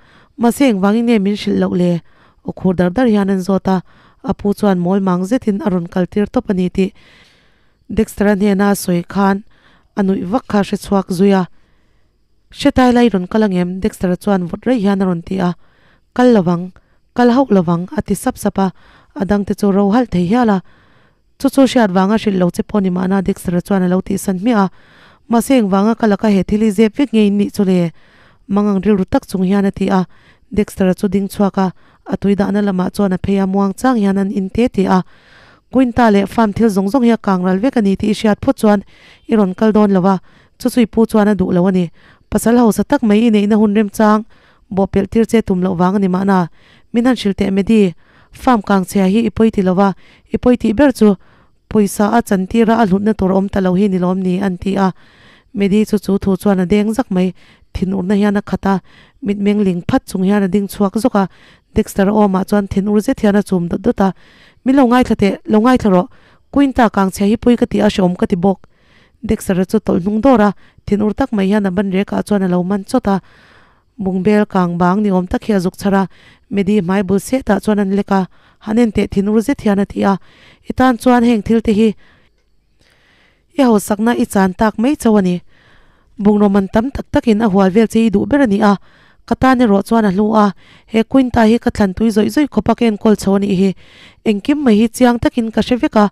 Mahse engvangin nge min hrilh loh le? Aw khur dar dar hian an zawt a, a pu chuan mawl mang zetin a rawn kal tir tawp a ni tih Dexter-a hnena a sawi khan a nuih vak kha a hre chhuak zui a. Hretai lai rawn kal angem? Dexter-a chuan vawt raih hian a rawn ti a. Kal lovang, kal hauh lovang, a ti sap sap a, a dangte chu ro halh thei hial a. Chu chu hriat vanga hrilh lo che pawh ni mahna Dexter-a chuan a lo tihsan hmiah a. Mahse engvanga ka laka he thil hi zep vek nge in nih chu le? Mangang rilru tak chung hian a ti a. Dexter-a chu ding chhuak a, a tui dahna lamah chuan a phei a, muang chang hian an in te ti a. Quinta leh farm thil zawng zawng hi a kang ral vek a ni tih i hriat phawt chuan i rawn kal dawn lo a, chu chu i pu chuan a duh lo a ni. Pasal hausa tak mai i neihna hun remchang bawhpelh tir che tum loh vang a ni mahna. Min han hrilh teh Medi, farm kang chhia hi i pawi ti lo a, i pawi tih ber chu pawisa a chantira a hlutna tur a awm ta lo hi ni lawm ni an ti a. Medi chu chu thu chuan a deng zak mai, thinurna hian a khat a, mitmeng ling phat chung hian a ding chhuak zawk a, Dexter a awmah chuan thinur zet hian a chum dawt dawt a, Min lo ngaithla teh, lo ngaithla rawh, Quinta kangchhia hi pui ka ti a hrehawm ka ti bawk. Dexter-a chu tawlh hnung dawr a, thinur tak mai hian a ban rekah chuan a lo man chawt a. Bungbel kang bang ni awm tak hi a zuk chhar a, Medi hmai bul setah chuan an lek a, Han en teh thinur zet hian a ti a, I tan chuan heng thil te hi i hausakna i chan tak mai chauh a ni. Bungraw man tam tak takin a hual vel che i duh ber a ni a, ka tan erawh chuan a hlu a, he Quinta hi ka thlan tui zawih zawih khawp a ka enkawl chho a nih hi. Engkim mai hi chiang takin ka hre vek a,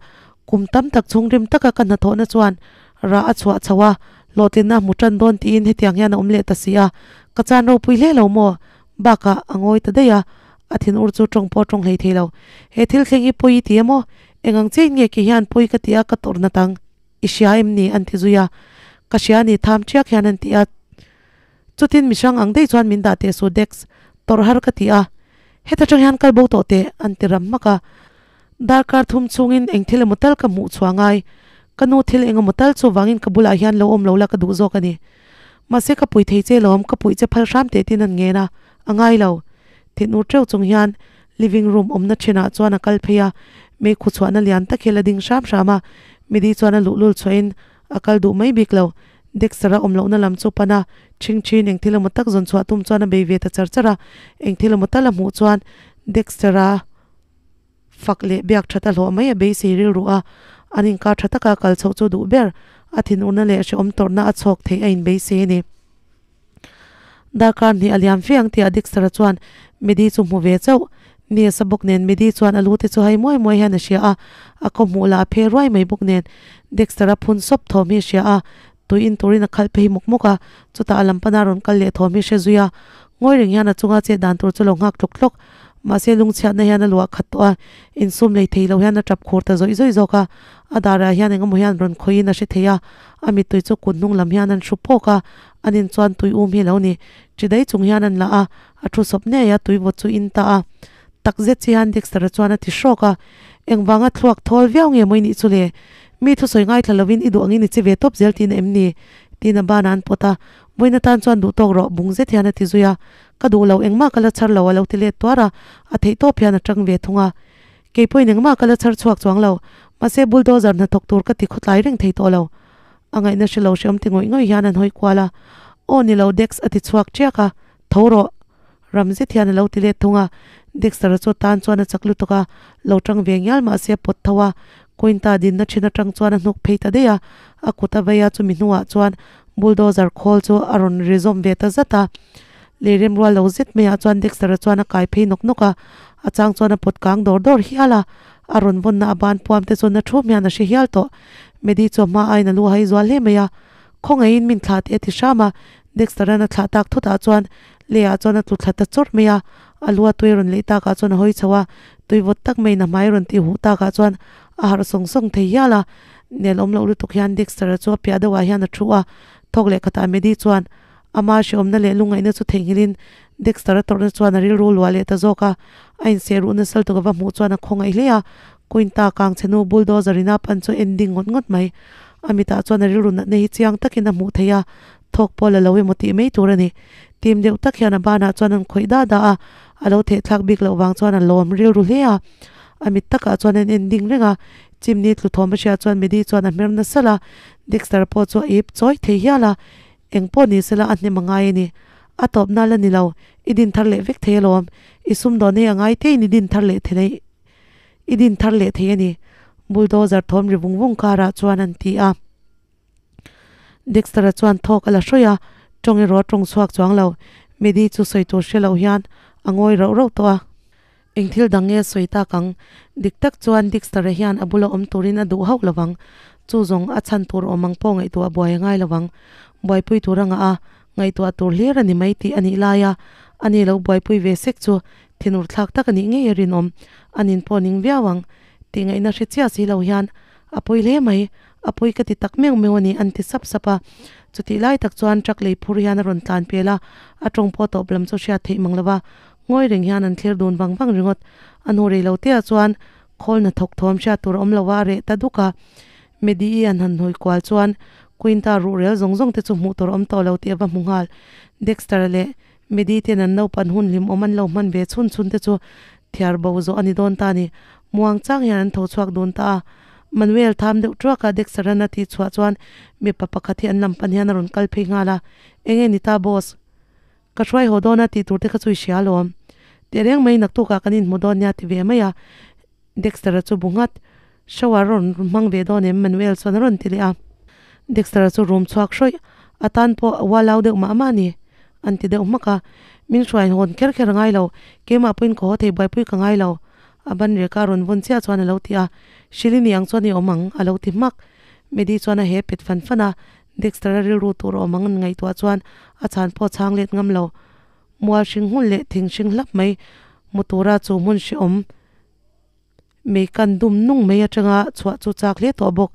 kum tam tak chhung rim taka ka hnathawhna chuan rah a chhuah chho a, hlawhtlinna a hmu tan dawn tiin hetiang hian a awm leh ta si a, ka chan ropui hle lo maw? Bakah a ngawi ta daih a, a thinur chu tawng pawh a tawng hlei thei lo. He thil thleng hi pawi i ti emaw? Eng ang chiahin nge kei hian pawi ka ti a ka tawrh nat ang? I hria em ni? An ti zui a. Ka hria a ni tham ṭiak hian an ti a. Chutin mihrang ang daih chuan min dah teh su Dex, tawrh har ka ti a. Heta ṭang hian kal bo tawh teh, an ti ram hmak a. Darkar thum chungin eng thil emaw tal ka hmuh chhuah ngai. Ka nu thil eng emaw tal chuvangin ka bulah hian lo awm lo la ka duh zawk a ni. Mahse ka pui thei che lawm, ka puih che phal hram teh tin an ngen a, a ngai lo. Thinur teuh chung hian living room awmna thenah chuan a kal phei a, meikhu chhuahna lian tak hi la ding hram hram a, midi chuan a luhlul chhuahin a kal duh mai bik lo. Dexter-a awm lohna lam chu pan a, ṭhing ṭhin eng thil emaw tak zawn chhuah tum chuan a bei ve ta char char a, eng thil emaw tal a hmuh chuan Dexter-a fak leh biak ṭhat a hlawh mai a beisei rilru a, an inkar ṭha taka kal chhoh chu duh ber, a thinurna leh hrehawm tawrhna a chhawk theih a inbeisei a ni. Darkar hnih a liam fe ang tih Dexter-a chuan Medi chu hmu ve chauh. Nisa bawk nen Medi chuan a lu te chu hai muai muai hian a hria a, a khaw hmuh lah a phe ruai mai bawk nen Dexter-a phun sawp thawm hi a hria a, tui in turin a khalh phei muk muk a, chutah a lam pana rawn kal leh thawm hi a hre zui a. Ngawi reng hian a chunga chet dan tur chu lo nghak tlawk tlawk. Mahse lungchhiatna hian a luah khat tawh a, insum lei thei lo hian a tap khur ta zawih zawih zawk a, a darah hian engemaw hian rawn khawihin a hre thei a, a mittui chu kut hnung lam hian an hru pawk a, an in chuan tui um hi lo ni. Chi dai chung hian an la a, a thu sawp ngei a, tui vawt chu in ta a. Takzet che hian Dexter-a chuan a ti hrawk a, Engvanga thluak thawl viau nge maw i nih chu le? Mi thusawi ngaithla lovin i duh angin i che ve tawp zel tihna em ni? tiin a banah an pawt a, Vawiin atan chuan duh tawk rawh, bung zet hian a ti zui a, Ka duh lo, engmah ka la chhar lo a lo ti let tuar a, a theih tawp hian a tang ve thung a. Kei pawhin engmah ka la chhar chhuak chuang lo, mahse bulldozer hnathawk tur ka ti khawtlai reng thei tawh lo. A ngaihna hre lo hreawm ti ngawih ngawih hian an hawi kual a, Aw ni lo Dex a ti chhuak ṭiak a, Tho rawh. Ram zet hian a lo ti let thung a, Dexter-a chu tan chuan a chak lutuk a, lo ṭang ve ngial mahse a pawt tho a, Quinta dinna ṭhin aṭang chuan a hnuk phei ta daih a, a kut a vei a, chumi hnuah chuan bulldozer khawl chu a rawn ri zawm ve ta zat a. Lei remrual lo zet maiah chuan Dexter-a chuan a kai phei nawk nawk a, a chang chuan a pawt kang dawr dawr hial a, a rawn vawnna a ban puam te chuan a thu hian a hre hial tawh. Maddie chu a hma aiin a lu hai zual hle mai a, Khawngaihin min thlah teh a ti hram a, Dexter-a'n a thlah tak thutah chuan leiah chuan a tlu thla ta chawrh mai a, a lu a tui rawn leih takah chuan a hawi chho a, tui vawt tak maiin a hmai rawn tih huh takah chuan a harh sawng sawng thei hial a, nel awm loh lutuk hian Dexter-a chu a piah deuhah hian a thu a, thawk leh khatah Maddie chuan ama hrehawmna leh lungngaihna chu theihnghilhin Dexter-a tawrhna chuan a rilru luah leh ta zawk a, a inseh ruh nasal tuk ava hmuh chuan a khawngaih hle a, Quinta kangchhenu bulldozer-in a pan chu a en ding ngawt ngawt mai. A mitah chuan a rilru natna hi chiang takin a hmuh theih a, thawk pawh la lo emaw tih mai tur a ni. Tim deuh tak hian a banah chuan an khawih da da a, a lo thehthlak bik loh vang chuan a lawm rilru hle a. A mit takah chuan an en ding reng a, chimney tlu thawm a hriat chuan Maddie chuan a hmer nasa la, Dexter pawh chu a ip chawi thei hial a, eng pawh ni sela a hnem a ngai a ni. A tawpna la ni lo, i din thar leh vek thei alawm, i sumdawn hei a ngai teiin i din thar leh thei. I din thar leh thei a ni, bulldozer thawm ri vung vung karah chuan an ti a. Dexter-a chuan thawk a la hrawih a, tawng erawh a tawng chhuak chuang lo. Maddie chu sawi tur hre loh hian a ngawi rauh rauh tawh a. Eng thil dang nge sawi tak ang? Dik tak chuan Dexter-a hian a bula awm turin a duh hauh lo vang. Chu zawng a chhan tur awm ang pawh ngaihtuah a buai a ngai lo vang. Buaipui tur a ngah a, ngaihtuah tur hlir a ni mai tih a nih laia ani lo buaipui ve sek chu Thinur thlak tak a nih ngei a rinawm. A nin pawh ning viau ang. Tih ngaihna hre chiah si lo hian, A pawi hle mai, a pawi ka ti tak meuh meuh a ni an ti sap sap a. Chutih lai tak chuan truck lei phur hian a rawn tlan pel a, a tawng pawh tawp lam chu hriat theih mang lo va, ngawi reng hian an thlir dun vang vang ringawt. A hnu rei lo te ah chuan khawl hnathawk thawm hriat tur a awm lo va, a reh ta duk a. Maddie-i an han hnawi kual chuan Quinta ruhrel zawng zawng te chu hmuh tur a awm tawh lo tih a va hmu nghal. Dexter-a leh Medi ten an naupan hun hlimawm an lo hman ve chhun chhun te chu thiar bo zawh a ni dawn ta a ni. Muang chang hian an tho chhuak dun ta a. Manuel tham deuh tuaka Dexter-a'n a tih chhuah chuan mipa pakhat hi an lam pan hian a rawn kal phei nghal a, Enge ni ta boss? Ka hruai haw dawn a tih tur te kha chu i hria alawm. Teh reng mai naktukah kan inhmu dawn nia ti ve mai a. Dexter-a chu bu nghat. Shower rawn hmang ve dawn em? Manuel chuan a rawn ti leh a. Dexter-a chu room chhuak hrawih. A tan pawh a ualau deuh mah mah a ni. An ti deuh hmak a. Min hruai hawn kher kher a ngai lo. Keimah pawhin ka haw thei buaipui ka ngai lo. A ban reka rawn vawn chiah chuan a lo ti a. Hrilh i ni ang chuan i awm ang, a lo ti hmak. Maddie chuan a he pet fan fan a. Dexter-a rilru tur a awm ang an ngaihtuah chuan a chhan pawh a chhang let ngam lo. Mual hring hmun leh thing hring hlap mai hmu tura chu hmun hrehawm Mei kan dum nung mai atanga chhuah chu chak hle tawh bawk.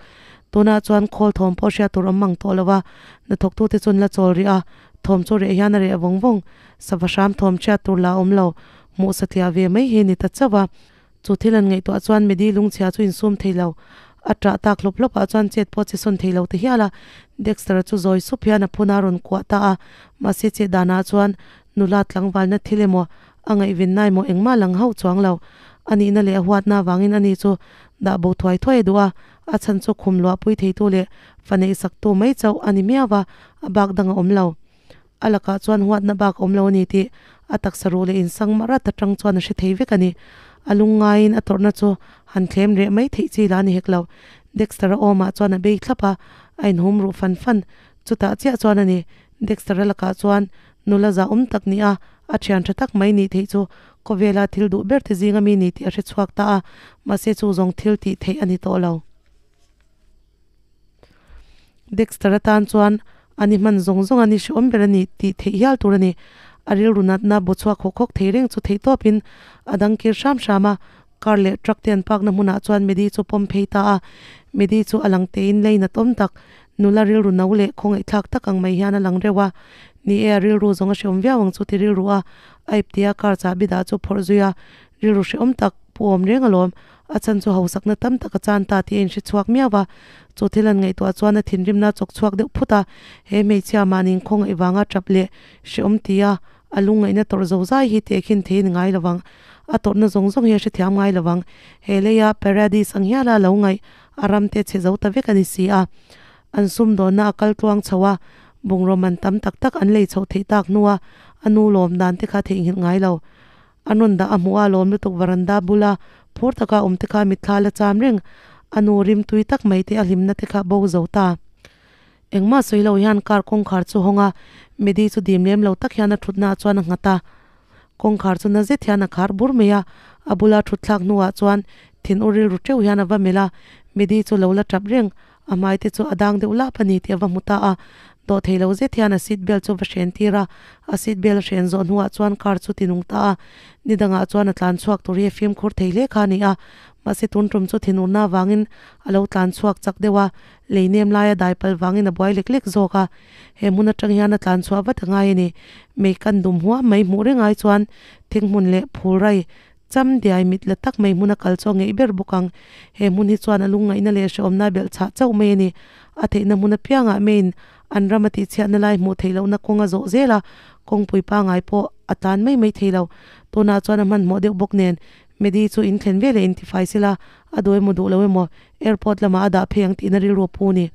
Tunah chuan khawl thawm pawh hriat tur awm mang tawh lo a, hnathawktute chuan la chawl rih a, thawm chu reh hian a reh vawng vawng. Sava hram thawm hriat tur la awm lo, hmuh satliah ve mai hi ni ta chauh a. Chu thil an ngaihtuah chuan Medi lungchhia chu insum thei lo. A ṭah tak hlawp hlawpah chuan chet pawh che sawn thei lo ti hial a, Dexter-a chu zawi sup hian a phun a rawn kuah ta a, mahse chet danah chuan nula tlangvalna thil emaw A ngaihven nai maw engmah lang hauh chuang lo. A nihna leh a huatna avangin ani chu dah bo thuai thuai a duh a, a chhan chu khum luahpui theitu leh fa neihsaktu mai chauh a ni miau va, a bak dang a awm lo. A lakah chuan huatna bak a awm lo a ni tih a taksa ruh leh insang mah rat atang chuan a hre thei vek a ni. A lungngaiin a tawrhna chu han thlem reh mai theih chi lah a ni hek lo. Dexter-a awmah chuan a bei thlap a, a inhum ruh fan fan. Chutah chiah chuan a ni. Dexter-a lakah chuan Nula zahawm tak nia, a thian tha tak mai nih theih chu khawvela thil duh ber te zinga mi ni tih a hre chhuak ta a, mahse chu zawng thil tih theih a ni tawh lo. Dexter atan chuan a ni hman zawng zawng a ni hrehawm ber a ni tih theih hial tur a ni. A rilru natna bu chhuak hawk hawk thei reng chu theih tawpin a dang kir hram hram a, car leh truck te an park na hmunah chuan Maddie chu pawm phei ta a, Maddie chu a lang tein lei nat awm tak, nula rilru no leh khawngaihthlak tak ang mai hian a lang reuh a. Ni e, a rilru zawng a hreawm viau ang chu ti rilru a, a iptia car chahbi dah chu phawrh zui a, rilru hreawm tak pu awm reng alawm. A chan chu hausakna tam tak a chan ta tih a inhre chhuak miau va, chu thil an ngaihtuah chuan a thinrimna a chawk chhuak deuh phut a, he hmeichhia mahni khawngaih vanga tap leh hreawm tia a lungngaihna tawrh zo zai hi tehkhin thei a ni ngai lovang. A tawrhna zawng zawng hi a hrethiam ngai lovang. He leia Paradis ang hiala lo ngaih a ram te chhe zo ta vek a ni si a. An sumdawnna a kal tluang chho a, bungraw man tam tak tak an lei chhoh theih tak hnua a nu lawm dan te kha theihnghilh ngai lo. A rawn dah a hmuh a lawm lutuk varanda bula phur taka awm te kha mitthla la cham reng. A nu rim tui tak mai te a hlimna te kha bo zo ta. Engmah sawi lo hian car kawngkhar chu hawng a, Medi chu dim lem lo tak hian a thutna ah chuan a nghat a. Kawngkhar chu na zet hian a khar bur mai a, a bula thut thlak hnuah chuan thin u rilru teuh hian a va melh a, Medi chu lo la tap reng, a hmai te chu a dang deuh lap a ni tih a va hmu ta a. Dawh thei lo zet hian a seat belt chu va hren tir a, a seat belt a hren zawh hnuah chuan car chu ti nung ta a, ni dangah chuan a tlan chhuak tur hi a fimkhur thei hle kha a ni a, mahse tun tum chu thinurna avangin a lo tlan chhuak chak deuh a, lei nem laia dai pal vangin a buai lek lek zawk a, he hmun atang hian a tlan chhuah vat a ngai a ni. Mei kan dum huam mai hmuh reng ai chuan thing hmun leh phul rai cham diai mit la tak mai hmun a kal chu a ngeih ber bawk ang. He hmun hi chuan a lungngaihna leh hrehawmna a belh chhah chauh mai a ni. A theihna hmun apiangah meiin an ram a tihchhiatna lai hmuh theih lohna kawng a zawh zel a, kawngpui pangai pawh a tlan mai mai thei lo. Tunah chuan a hmanhmawh deuh bawk nen Medi chu in thlen veleh in tifai sela, a duh emaw duh lo emaw airport lamah a dah phei ang tihna rilru a pu a ni.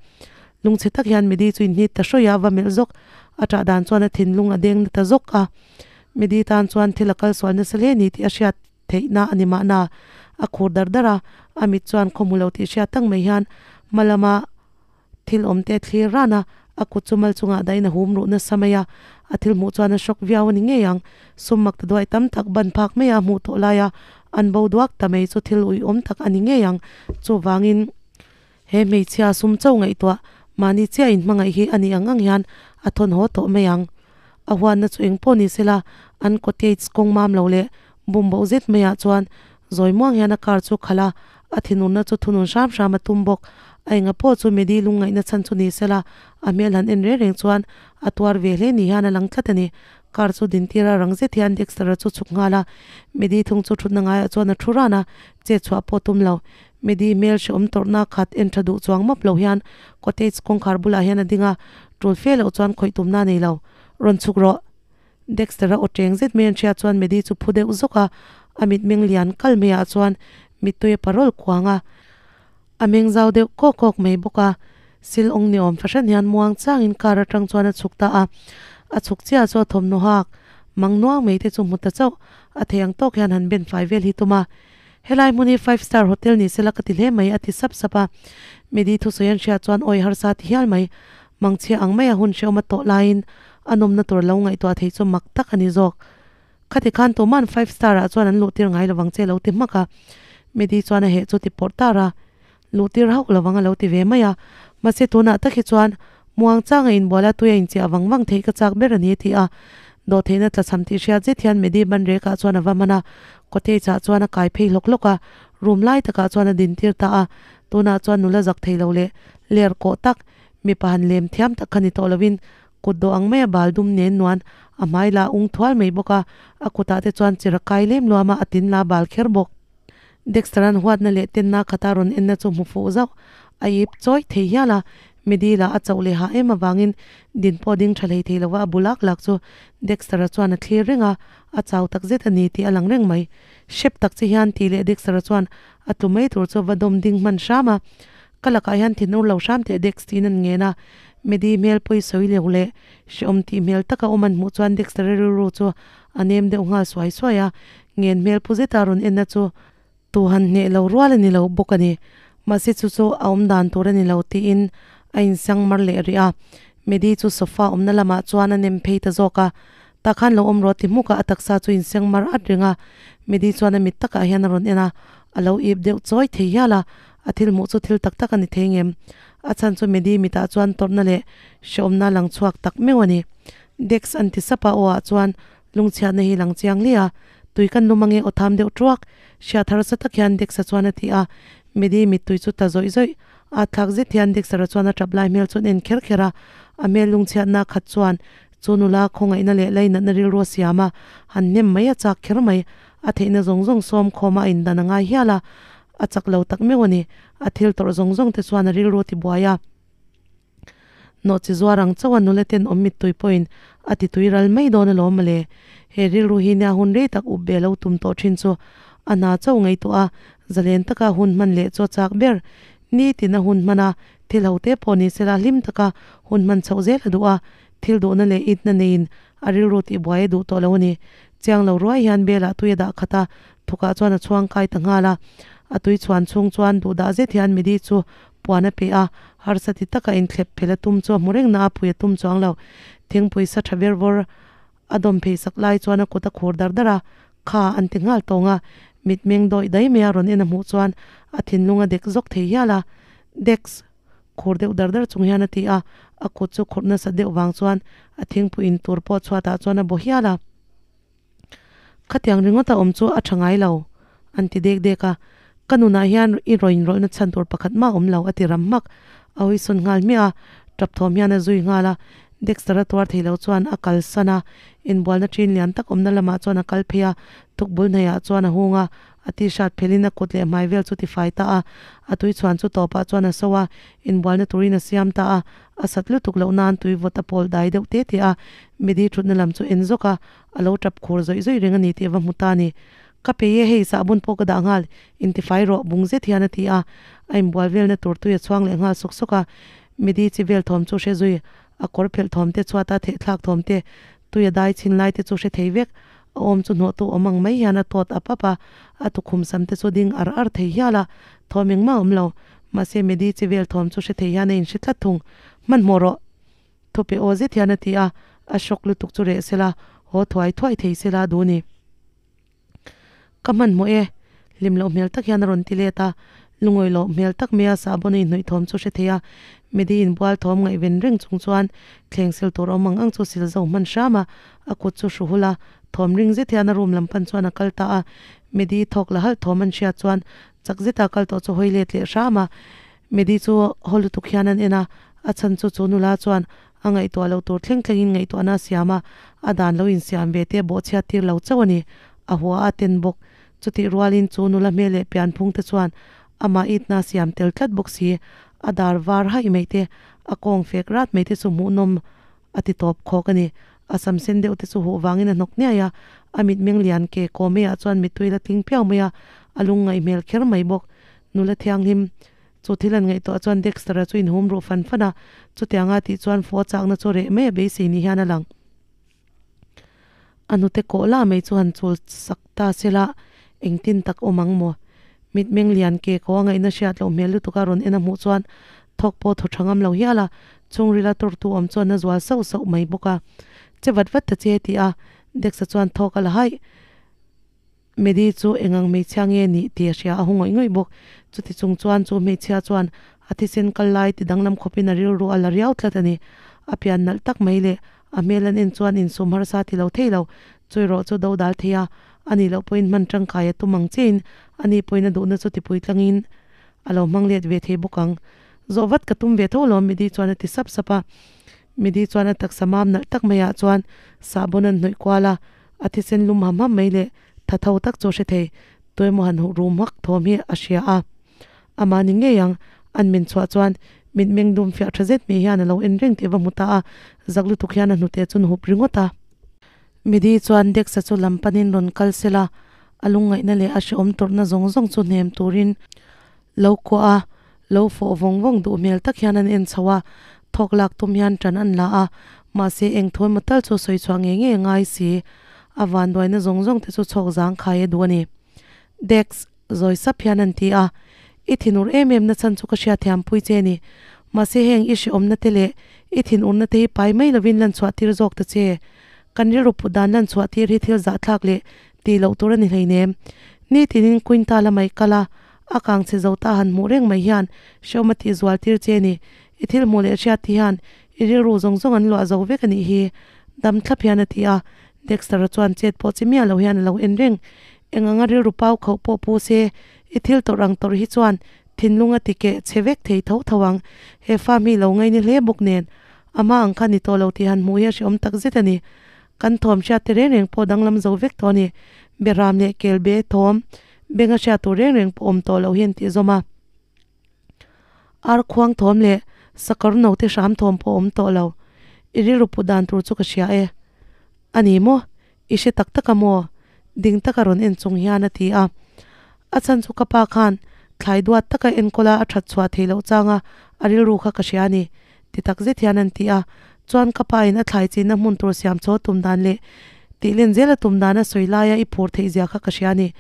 Lungchhe tak hian Medi chu inhnit ta hrawih a, va melh zawk. A ṭah dan chuan a thinlung a deng na ta zawk a. Medi tan chuan thil a kal sual nasa hle ni tih a hriat theihna a ni mahna. A khur dar dar a, a mit chuan khaw hmu lo tih hriat tak mai hian hma lama Thil awm te thlir ran a, a kut chu mal chungah dahin a hum ruh nasa mai a, a thil hmuh chuan a hrawk viau a ni ngei ang. Sum mak ta duai tam tak ban phak mai a hmuh tawh lai a, an bo duak ta mai chu thil uiawm tak a ni ngei ang. Chuvangin he hmeichhia sum cho ngaihtuah mahni chiah in hmangaih hi a nih ang ang hian a thawn haw tawh mai ang. A huanna chu eng pawh ni sela, an cottage kawng mam lo leh bum boh zet maiah chuan zawi muang hian a car chu khalh a, A thinurna chu thunun hram hram a tum bawk. A enga pawh chu Medi lungngaihna chhan chu ni sela, a hmel han en reng reng chuan a tuar ve hle ni hian a lang tlat a ni. Car chu dintir a rang zet hian Dexter-a chu chhuk nghal a. Medi thung chu thutna ngaiah chuan a thu ran a, chet chhuah pawh tum lo. Medi hmel hrehawm tawrhna khat en tha duh chuang map lo hian cottage kawngkhar bulah hian a ding a, tul fe loh chuan khawih tumna a nei lo. Rawn chhuk rawh. Dexter-a aw teng zet mai an hriat chuan Medi chu phu deuh zawk a, a mitmeng lian kal maiah chuan mittui a parol kuang a, a meng zau deuh kawk kawk mai bawk a. Sil awng ni awm fahran hian muang changin car atang chuan a chhuk ta a, a chhuk chiah chu a thawmhnaw hak mang nuang mai te chu hmu ta chauh, a thei ang tawk hian han ben fai vel hi tum a. Helai hmun hi five star hotel ni sela ka ti hle mai a ti sap sap a, Medi thusawi an hriat chuan awi harsa ti hial mai. Mangchhia ang maia hun hrehawm a tawh laiin a nawmna tur lo ngaihtuah thei chu mak tak a ni zawk. Khati khan tuman five star ah chuan an luhtir ngai lovang che lo ti hmak a. Medi chuan a heh chu ti pawrh tar a, luhtir hauh lovang a lo ti ve mai a. Mahse tunah tak hi chuan muang changa inbual a tui a inchiah vang vang theih ka chak ber a ni a ti a. Dawhtheihna tlachham tih hriat zet hian Medi ban rekah chuan a va man a, cottage ah chuan a kai phei hlawk hlawk a, room lai takah chuan a dintir ta a. Tunah chuan nula zak thei lo leh ler kawh tak Mipa han lem thiam tak kha ni tawh lovin kut dawh ang maia bal dum nen nuan a hmai la ung thual mai bawk a, a kutah te chuan chira kai lem luam a, a tin la bal kher bawk. Dexter-a'n huatna leh tenna khata rawn enna chu hmu fuh zauh a ip chawi thei hial a, Medi lah a chauh leh hah em avangin din pawh ding tha hlei thei lova a bu lak lak chu Dexter-a chuan a thlir reng a, a chau tak zet a ni tih a lang reng mai. Hrep tak che hian tih leh Dexter-a chuan a tlu mai tur chu va dawm ding hman hram a, Ka lakah hian thinur lo hram teh Dex tiin an ngen a, Medi hmel pawi sawi leu leh hrehawm tih hmel taka awm an hmuh chuan Dexter rilru chu a nem deuh nghal suai suai a, ngen hmel pu zeta rawn enna chu tu han hneh lo rual a ni lo bawk a ni. Mahse chu chu a awm dan tur a ni lo tiin a insang mar leh rih a, Medi chu sofa awmna lamah chuan a nem phei ta zawk a, tah khan lo awm rawh ti hmuk a, a taksa chu inseng mar at reng a, Medi chuan a mit takah hian a rawn en a, a lo ip deuh chawi thei hial a, A thil hmuh chu thil tak tak a ni thei ngem? A chhan chu Medi mitah chuan tawrhna leh hrehawmna lang chhuak tak meuh a ni. Dex an ti sap a, aw ah chuan lungchhiatna hi lang chiang hle a. Tui kan lum ange aw tham deuh truak. Hriat harsa tak hian Dex-a chuan a ti a. Medi mittui chu ta zawih zawih. A thlak zet hian Dexter-a chuan a tap lai hmel chu an en kher kher a. A hmel lungchhiatna khat chuan. Chu nula khawngaihna leh lainatna rilru a siam a, han hnem mai a chak kher mai. A theihna zawng zawng sawm khawm a indan a ngai hial a, a chak lo tak meuh a ni. A thil tawrh zawng zawng te chuan a rilru a ti buai a. Nawh chi zuar ang chauh a nula ten awm mittui pawhin a ti tui ral mai dawn alawm mawle. He rilru hi nia hun rei tak up ve lo tum tawh thin chu a hna chauh ngaihtuah a, zalen taka hun hman leh chu a chak ber. Nitin a hun hman a, thil ho te pawh ni sela hlim taka hun hman chhoh zel a duh a, thil duhna leh itna neiin a rilru tihbuai a duh tawh lo a ni. Chiang lo ruai hian Bela tui a dah khat a, thukah chuan a chhuang kai ta nghal a. A tui chhuan chhung chuan duhdah zet hian Midi chu puan a pe a, harsa ti taka inthlep phel a tum chu a hmu reng na a pui a tum chuang lo. Thingpui sa tha ber vawr a dawm phei sak lai chuan a kut a khur dar dar a, Kha an ti nghal tawng a, mitmeng dawih dai mai a rawn en a hmuh chuan a thinlung a dek zawk thei hial a. Dex! Khur deuh dar dar chung hian a ti a, a kut chu khurh nasa deuh vang chuan a thingpui in tur pawh chhuatah chuan a bawh hial a. Khatiang ringawt a awm chu a tha ngai lo, an ti dek dek a. Ka nunah hian i rawn rawlhna chhan tur pakhat mah a awm lo, a ti ram hmak. A hawisawn nghal hmiah a, tap thawm hian a zui nghal a. Dexter a tuar thei lo chuan a kalsan a, inbualna ṭin lian tak awmna lamah chuan a kal phei a, tukbul hnaihah chuan a hung a, a t-shirt phelhin a kut leh hmai vel chu tifai ta a, a tui chhuan chu tawpah chuan a so a, inbualna turin a siam ta a, a sat lutuk loh nan tui vawt a pawl dai deuh te te a, midi thutna lam chu en zawk a, a lo tap khur zawih zawih reng a ni tih a va hmu ta a ni. Ka pei e hei, sahbun pawh ka dah nghal, intifai rawh, bung zet hian a ti a, a inbual velna tur tui a chhuang leh nghal sawk sawk a, midi chi vel thawm chu hre zui, a kawr phelh thawm te chhuata thehthlak thawm te, tui a dai chhin lai te chu hre thei vek, a awm chu hnawhtu awm ang mai hian a tawt ap ap a, a tukhum sam te chu ding ar ar thei hial a, thawm engmah a awm lo, mahse midi chi vel thawm chu hre thei hian a inhre tlat thung, hmanhmawh rawh. Thupe aw zet hian a ti a, a shock lutuk chu reh sela, haw thuai thuai thei sela a duh ni. Ka hmanhmawh e, hlim loh hmel tak hian a rawn ti let a, lungawi loh hmel tak mai a sahbawn a inhnawih thawm chu hre thei a, Medi inbual thawm ngaihven reng chung chuan thleng sil tur awm ang ang chu sil zo hman hram a, a kut chu hru hul a, thawm ring zet hian a room lam pan chuan a kal ta a, Medi thawk la halh thawm an hriat chuan chak zeta kal tawh chu hawi let leh hram a, Medi chu haw lutuk hian an en a, a chhan chu chu nula chuan a ngaihtuah loh tur thleng thlengin ngaihtuahna a siam a, a dan lo insiam ve te bawhchhiat tir lo chauh a ni. A hua a ten bawk. Chutih rualin chu nula hmel leh pianphung te chuan amah itna a siam tel tlat bawk si. A dar var haih mai te, a kawng fek rat mai te chu hmuhnawm a ti tawp khawk a ni. A sam sen deuh te chu huh vangin a hnawk niai a, a mitmeng lian ke kaw maiah chuan mittui la tling piau mai a, a lungngaih hmel kher mai bawk. Nula thianghlim chu thil an ngaihtuah chuan Dexter-a chu inhum ruh fan fan a, chutianga tih chuan fua chakna chu reh mai a beisei ni hian a lang. A hnute kawh lah mai chu han chul sak ta se la, engtin tak awm ang maw? Mitmeng lian ke kaw a ngaihna hriat loh hmel lutuk a rawn en a hmuh chuan thawk pawh thaw tha ngam lo hial a, chhungrila tawrtu awm chuan a zual sauh sauh mai bawk a. Che vat vat ta che ti a, Dex-a chuan thawk a la haih. Medi chu eng ang hmeichhia nge nih tih a hria a hu ngawih ngawih bawk. Chuti chung chuan chu hmeichhia chuan a thisen kal lai ti danglam khawpin a rilru a la riau tlat a ni. A pian nalh tak mai leh a hmel an en chuan insum harsa ti lo thei lo. Chu erawh chu do dal thei a, a nih loh pawhin hman tangkai a tum ang chiahin a ni pawhin a duhna chu tipui tlangin a lo hmang let ve thei bawk ang. Zawh vat ka tum ve tho alawm Medi chuan a ti sap sap a. Medi chuan a taksa mam nalh tak maiah chuan sahbawn an hnawih kual a. A thisen lum ham ham mai leh tha tho tak chu a hre thei. Tuemaw han huh rum hak thawm hi a hria a. Amah ni ngei ang, an min chhuah chuan mitmeng dum fiah tha zet mai hian a lo en reng tih va hmu ta a, zak lutuk hian a hnute chu an hup ringawt a. Midi chuan Dexa chu lam panin rawn kal sela, a lungngaihna leh a hrehawm tawrhna zawng zawng chu hnem turin lo kuah a, lo fawh vawng vawng duh hmel tak hian an en chho a, thawk lak tum hian ṭan an la a, mahse eng thu emaw tal chu sawi chhuah ngei ngei a ngai si, a vanduaina zawng zawng te chu chhawk zang khai a duh a ni. Dex, zawi sap hian an ti a, I thinur em em na chhan chu ka hriatthiam pui che ni, mahse heng i hrehawmna te leh i thinurna te hi pai mai lovin lan chhuah tir zawk ta che. Kan rilru put dan lan chhuah tir hi thil zahthlak leh tih loh tur a ni hleinem. Nitinin Quinta lamah i kal a, A kang che zo ta han hmuh reng mai hian hrehawm a tih zual tir che ni. I thil hmuh leh hriat ti hian i rilru zawng zawng an luah zo vek a nih hi. Dam thlap hian a ti a, Dexter-a chuan chet pawh chi miah lo hian a lo en reng. Eng anga rilru pau khauh pawh pu se, i thil tawrh ang tawrh hi chuan thinlung a ti keh che vek thei tho tho ang. He farm hi lo ngaini hle bawk nen. Amah ang kha ni tawh lo tih han hmuh hi a hreawm tak zet a ni. Kan thawm hriat te reng reng pawh danglam zo vek tawh a ni. Beram leh kelbe thawm benga hriat tur reng reng pawh awm tawh loh hi an tih zawm a. Ar khuang thawm leh sakawr no te hram thawm pawh awm tawh lo. I rilru put dan tur chu ka hria e. A ni maw? I hre tak tak a maw? Ding taka rawn en chung hian a ti a. A chhan chu ka pa khan thlai duat taka enkawla a that chhuah theih loh changa a rilru kha ka hria a ni. Ti tak zet hian an ti a. Chuan ka pa in a thlai chinna hmun tur siam chaw tum dan leh tih len zela tum dan a sawi laia i phur theih zia kha ka hria a ni.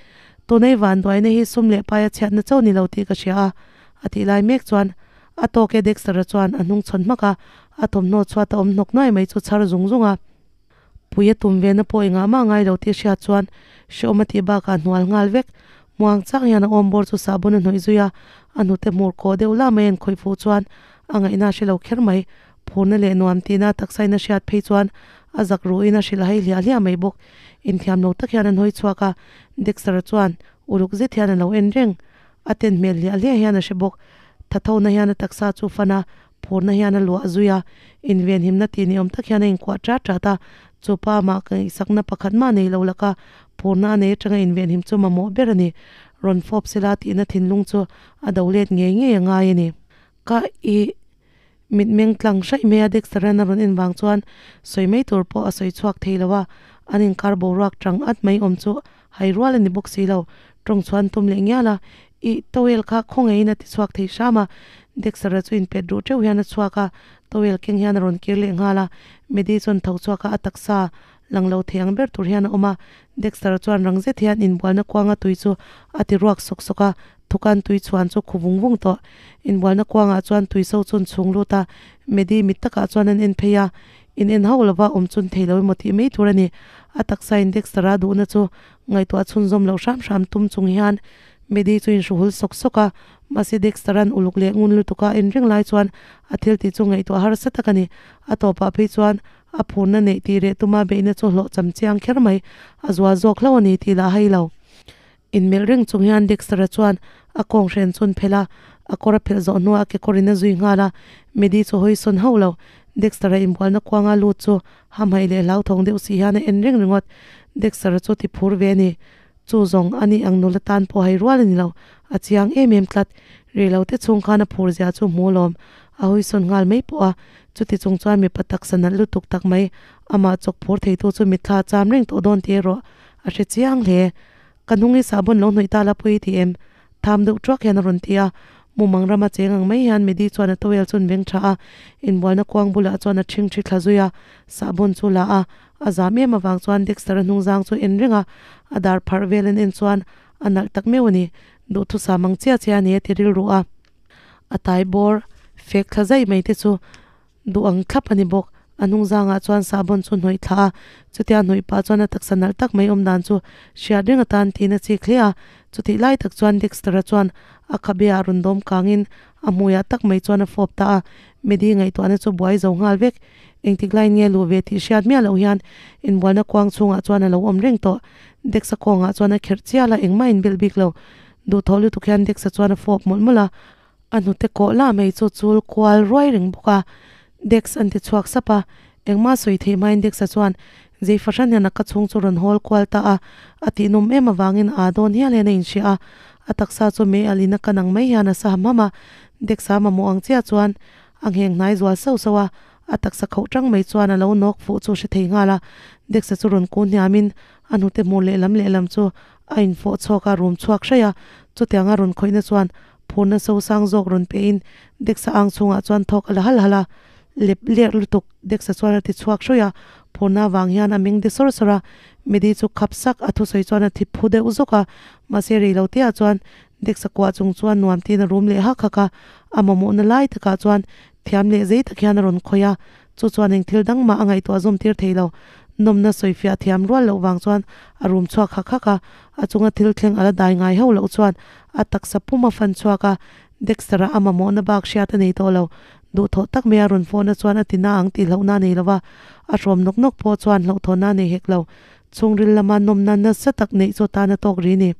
Tunei vanduaina hi sum leh paia chhiatna chauh ni lo tih ka hria a, a tih lai mek chuan a tawk e Dexter-a chuan a hnung chhawn hmak a, a thawmhnaw chhuat a awm hnawk nuai mai chu chhar zung zung a. Pui a tum ve na pawh engah mah ngai lo tih hriat chuan hreawm a tih bakah hnual nghal vek. Muang chang hian a awm bawr chu sahbawn a hnawih zui a, a hnute hmur kawh deuh lah mai an khawih fuh chuan a ngaihna a hre lo kher mai. Phurna leh nuam tihna taksain a hriat phei chuan a zak ruhin a hrilh hai hliah hliah mai bawk. Inthiam lo tak hian an hawi chhuak a, Dexter-a chuan uluk zet hian a lo en reng. A ten hmel hliah hliah hian a hre bawk. Thathona hian a taksa chu fan a, phurna hian a luah zui a, invenhimna tih ni awm tak hian a inkuah ṭat ṭat a. Chu pa mah ka ngaihsakna pakhat mah nei lo laka phurna a nei aṭanga invenhim chu mamawh ber a ni. Rawn fawp sela tihna thinlung chu a do let ngei ngei a ngai a ni. Ka i Mitmeng tlang hraih mai a Dexter-a'n a rawn en vang chuan sawi mai tur pawh a sawi chhuak thei lo a, an inkar boruak tang at mai awm chu hai rual a ni bawk si lo. Tawng chuan tum leh ngial a, Ih, towel kha khawngaihin a ti chhuak thei hram a. Dexter-a chu inpet ruh teuh hian a chhuak a, towel keng hian a rawn kir leh nghal a. Medi chuan tho chhuak a, a taksa lang lo thei ang ber tur hian a awm a. Dexter-a chuan rang zet hian inbualna kuanga tui chu a ti ruak sawk sawk a, Thukan tui chhuan chu khu vung vung tawh. Inbualna kuangah chuan tui so chun chhung lut a, Medi mit takah chuan an en phei a. In en hauh lova awm chun thei lo emaw tih mai tur a ni. A taksa in Dexter-a duhna chu ngaihtuah chhunzawm loh hram hram tum chung hian Medi chu inhruhul sawk sawk a. Mahse Dexter-a'n uluk leh ngun lutuka en reng lai chuan a thil tih chu ngaihtuah harsa tak a ni. A tawpah phei chuan a phurna neih tih reh tuma beihna chu hlawh cham chiang kher mai. A zual zawk hlauh a ni tih lah hai lo. Inmelh reng chung hian Dexter-a chuan a kawng hren chun phelh a, a kawr a phelh zawh hnuah a kekawrin a zui nghal a, Medi chu hawi sawn hauh lo. Dexter-a inbualna kuanga lut chu hamhaih leh hlauthawng deuh si hian a en reng ringawt. Dexter-a chu ti phur ve a ni. Chu zawng a nih ang nula tan pawh hai rual a ni lo. A chiang em em tlat. Rei lo te chhung khan a phur zia chu hmu lawm. A hawi sawn nghal mai pawh a. Chuti chung chuan mipa taksa nalh lutuk tak mai amah chawk phur theitu chu mitthla a cham reng tawh dawn tih erawh a hre chiang hle. Ka hnung hi sahbawn lo hnawih ta la pui ti em? Tham deuh tuak hian a rawn ti a. Mumang rama cheng ang mai hian Medi chuan a towel chu an veng tha a, inbualna kuang bulah chuan a ṭhing ṭhi thla zui a, sahbawn chu la a, a zam em avang chuan Dexter-a hnungzang chu en reng a, a dar pharh vel en en chuan a nalh tak meuh a ni. Duhthusam ang chiah chiah a ni a ti rilru a. A tai bawr fek thla zai mai te chu Duh ang thlap a ni bawk. A hnung zangah chuan sahbawn chu hnawih thla a, chutia hnawih pah chuan a taksa nalh tak mai awm dan chu hriat reng atan tiin a chik hle a. Chutih lai tak chuan Dexter-a chuan a khabe ah rawn dawm kangin a hmuiah tak mai chuan a fawp ta a. Medi ngaihtuahna chu buai zo nghal vek. Engtik laiin nge luh ve tih hriat miah loh hian inbualna kuang chhungah chuan a lo awm reng tawh. Dex-a kawngah chuan a kherh chial a, engmah inbelh bik lo. Duhthawh lutuk hian Dex-a chuan a fawp mawlh mawlh a. A hnute kawh lah mai chu chul kual ruai reng bawk a, Dex an ti chhuak sap a, engmah sawi theih hmain Dex-a chuan zei fahran hian a ka chhung chu rawn hawl kual ta a, a tihnawm em avangin aa dawn hial hian a inhria a, a taksa chu mei alh in a kan ang mai hian a sa ham ham a, Dex-a mamawh ang chiah chuan a ngheng hnai zual sauh sauh a, a taksa khauh tang mai chuan a lo nawk fuh chu hre thei nghal a, Dex-a chu rawn kun hniamin a hnute hmur lehlam lehlam chu a infawh chhawk a, rum chhuak hraih a, chutianga rawn khawihna chuan Phurna sosang zawk rawn pehin Dexa ang chhungah chuan thawk a la hal hal a, lep lek lutuk Dexa chuan a ti chhuak hruih a, phurna avang hian a meng de sawr sawr a, Medi chu khap sak a thusawi chuan a thi phu deuh zawk a, mahse rei lo te ah chuan Dexa kuah chung chuan nuam tiin a rum leh hak hak a, a mamawhna lai takah chuan thiam leh zei tak hian a rawn khawih a, chu chuan eng thil dang mah a ngaihtuah zawm tir thei lo, nawmna sawifiah thiam rual loh vang chuan a rum chhuak hak hak a, a chunga thil thleng a la dai ngai hauh loh chuan a taksa pum a fan chhuak a, Dexter-a a mamawhna bak hriat a nei tawh lo. Duhthawh tak mai a rawn fawhna chuan a ti na ang tih hlauhna a nei lo va, a hrawm nawk nawk pawh chuan hlauhthawnna a nei hek lo. Chhungril lama nawmna nasa tak neih chu tan a tawk ri ni.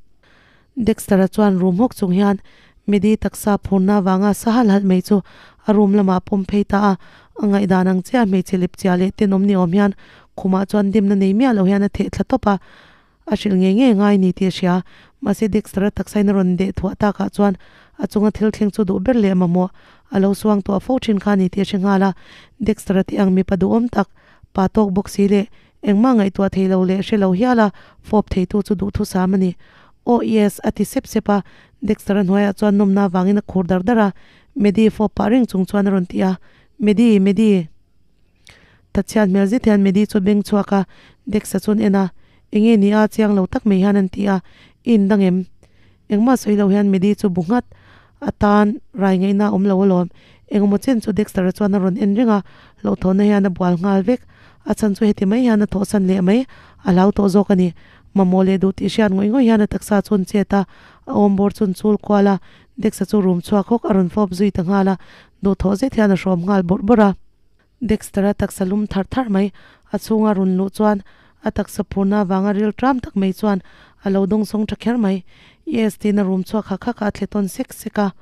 Dexter-a chuan rum hawk chung hian Medi taksa phurna avanga sa halh halh mai chu a room lamah a pawm phei ta a. A ngaihdan ang chiah hmeichhe lepchia leh tenawm ni awm hian khumah chuan dimna nei miah lo hian a theh thla tawp a, a hrilh ngei ngei ngai ni tih a hria. Mahse Dexter-a taksain a rawn deh thuah takah chuan a chunga thil thleng chu duh ber leh mamawh a lo suang tuah fo thin kha a ni tih a hre nghal a. Dexter-a tih ang mipa duhawm tak, pa tawk bawk si leh engmah ngaihtuah thei lo leh hre lo hial a fawp theitu chu duhthusam a ni. Aw yes a ti sep sep a, Dexter-a hnuaiah chuan nawmna avangin a khur dar dar a, Medi fawp pah reng chung chuan a rawn ti a, Medi, Medi. Thatchhiat hmel zet hian Medi chu beng chhuak a, Dex-a chuan en a, Enge ni a, chiang lo tak mai hian an ti a, I indang em? Engmah sawi lo hian Medi chu bu nghat a tan rai ngaihna a awm lo alawm. Engemaw chen chu Dexter-a chuan a rawn en reng a, hlauhthawnna hian a bual nghal vek. A chhan chu heti mai hian a thawhsan leh mai a hlau tawh zawk a ni. Mamawh leh duh tih hriat ngawih ngawih hian a taksa chu an chet a, a awmbawr chu an chul kual a, Dex-a chu rum chhuak hawk a rawn fawp zui ta nghal a, duhthawh zet hian a hrawm nghal bawrh bawrh a. Dexter-a taksa lum thar thar mai a chhunga rawn luh chuan a taksa phurna avanga ril tram tak mai chuan a lo dawngsawng tha kher mai. Yes tiin a rum chhuak hak hak a, a thle tawn sek sek a.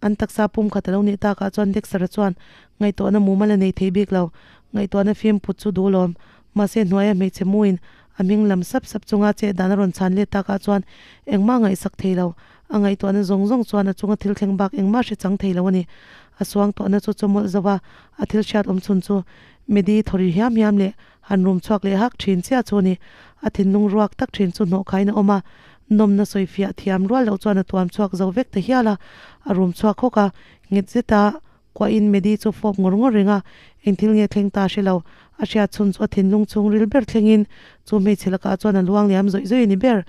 An taksa pum khat a lo nih takah chuan Dexter-a chuan ngaihtuahna mumal a nei thei bik lo. Ngaihtuahna fim put chu duh lawm. Mahse hnuaia hmeichhe muin a hming lam sap sap chunga chet dan a rawn chhan let takah chuan engmah ngaihsak thei lo. A ngaihtuahna zawng zawng chuan a chunga thil thleng bak engmah hre chang thei lo a ni. A suang tuahna chu chawmawlh zo a, a thil hriat awm chhun chu Medi thaw ri hiam hiam leh han rum chhuak leh hak thin chiah chu a ni. A thinlung ruak tak thin chu hnawh khain a awm a, nawmna sawi fiah thiam rual loh chuan a tuam chhuak zo vek ta hial a, a rum chhuak hawk a, nghet zeta kuahin Medi chu fawp ngawr ngawr reng a, eng thil nge thleng ta hre lo. A hriat chhun chu a thinlung chhung ril ber thlengin chu hmeichhe lakah chuan a luang liam zawih zawih a ni ber.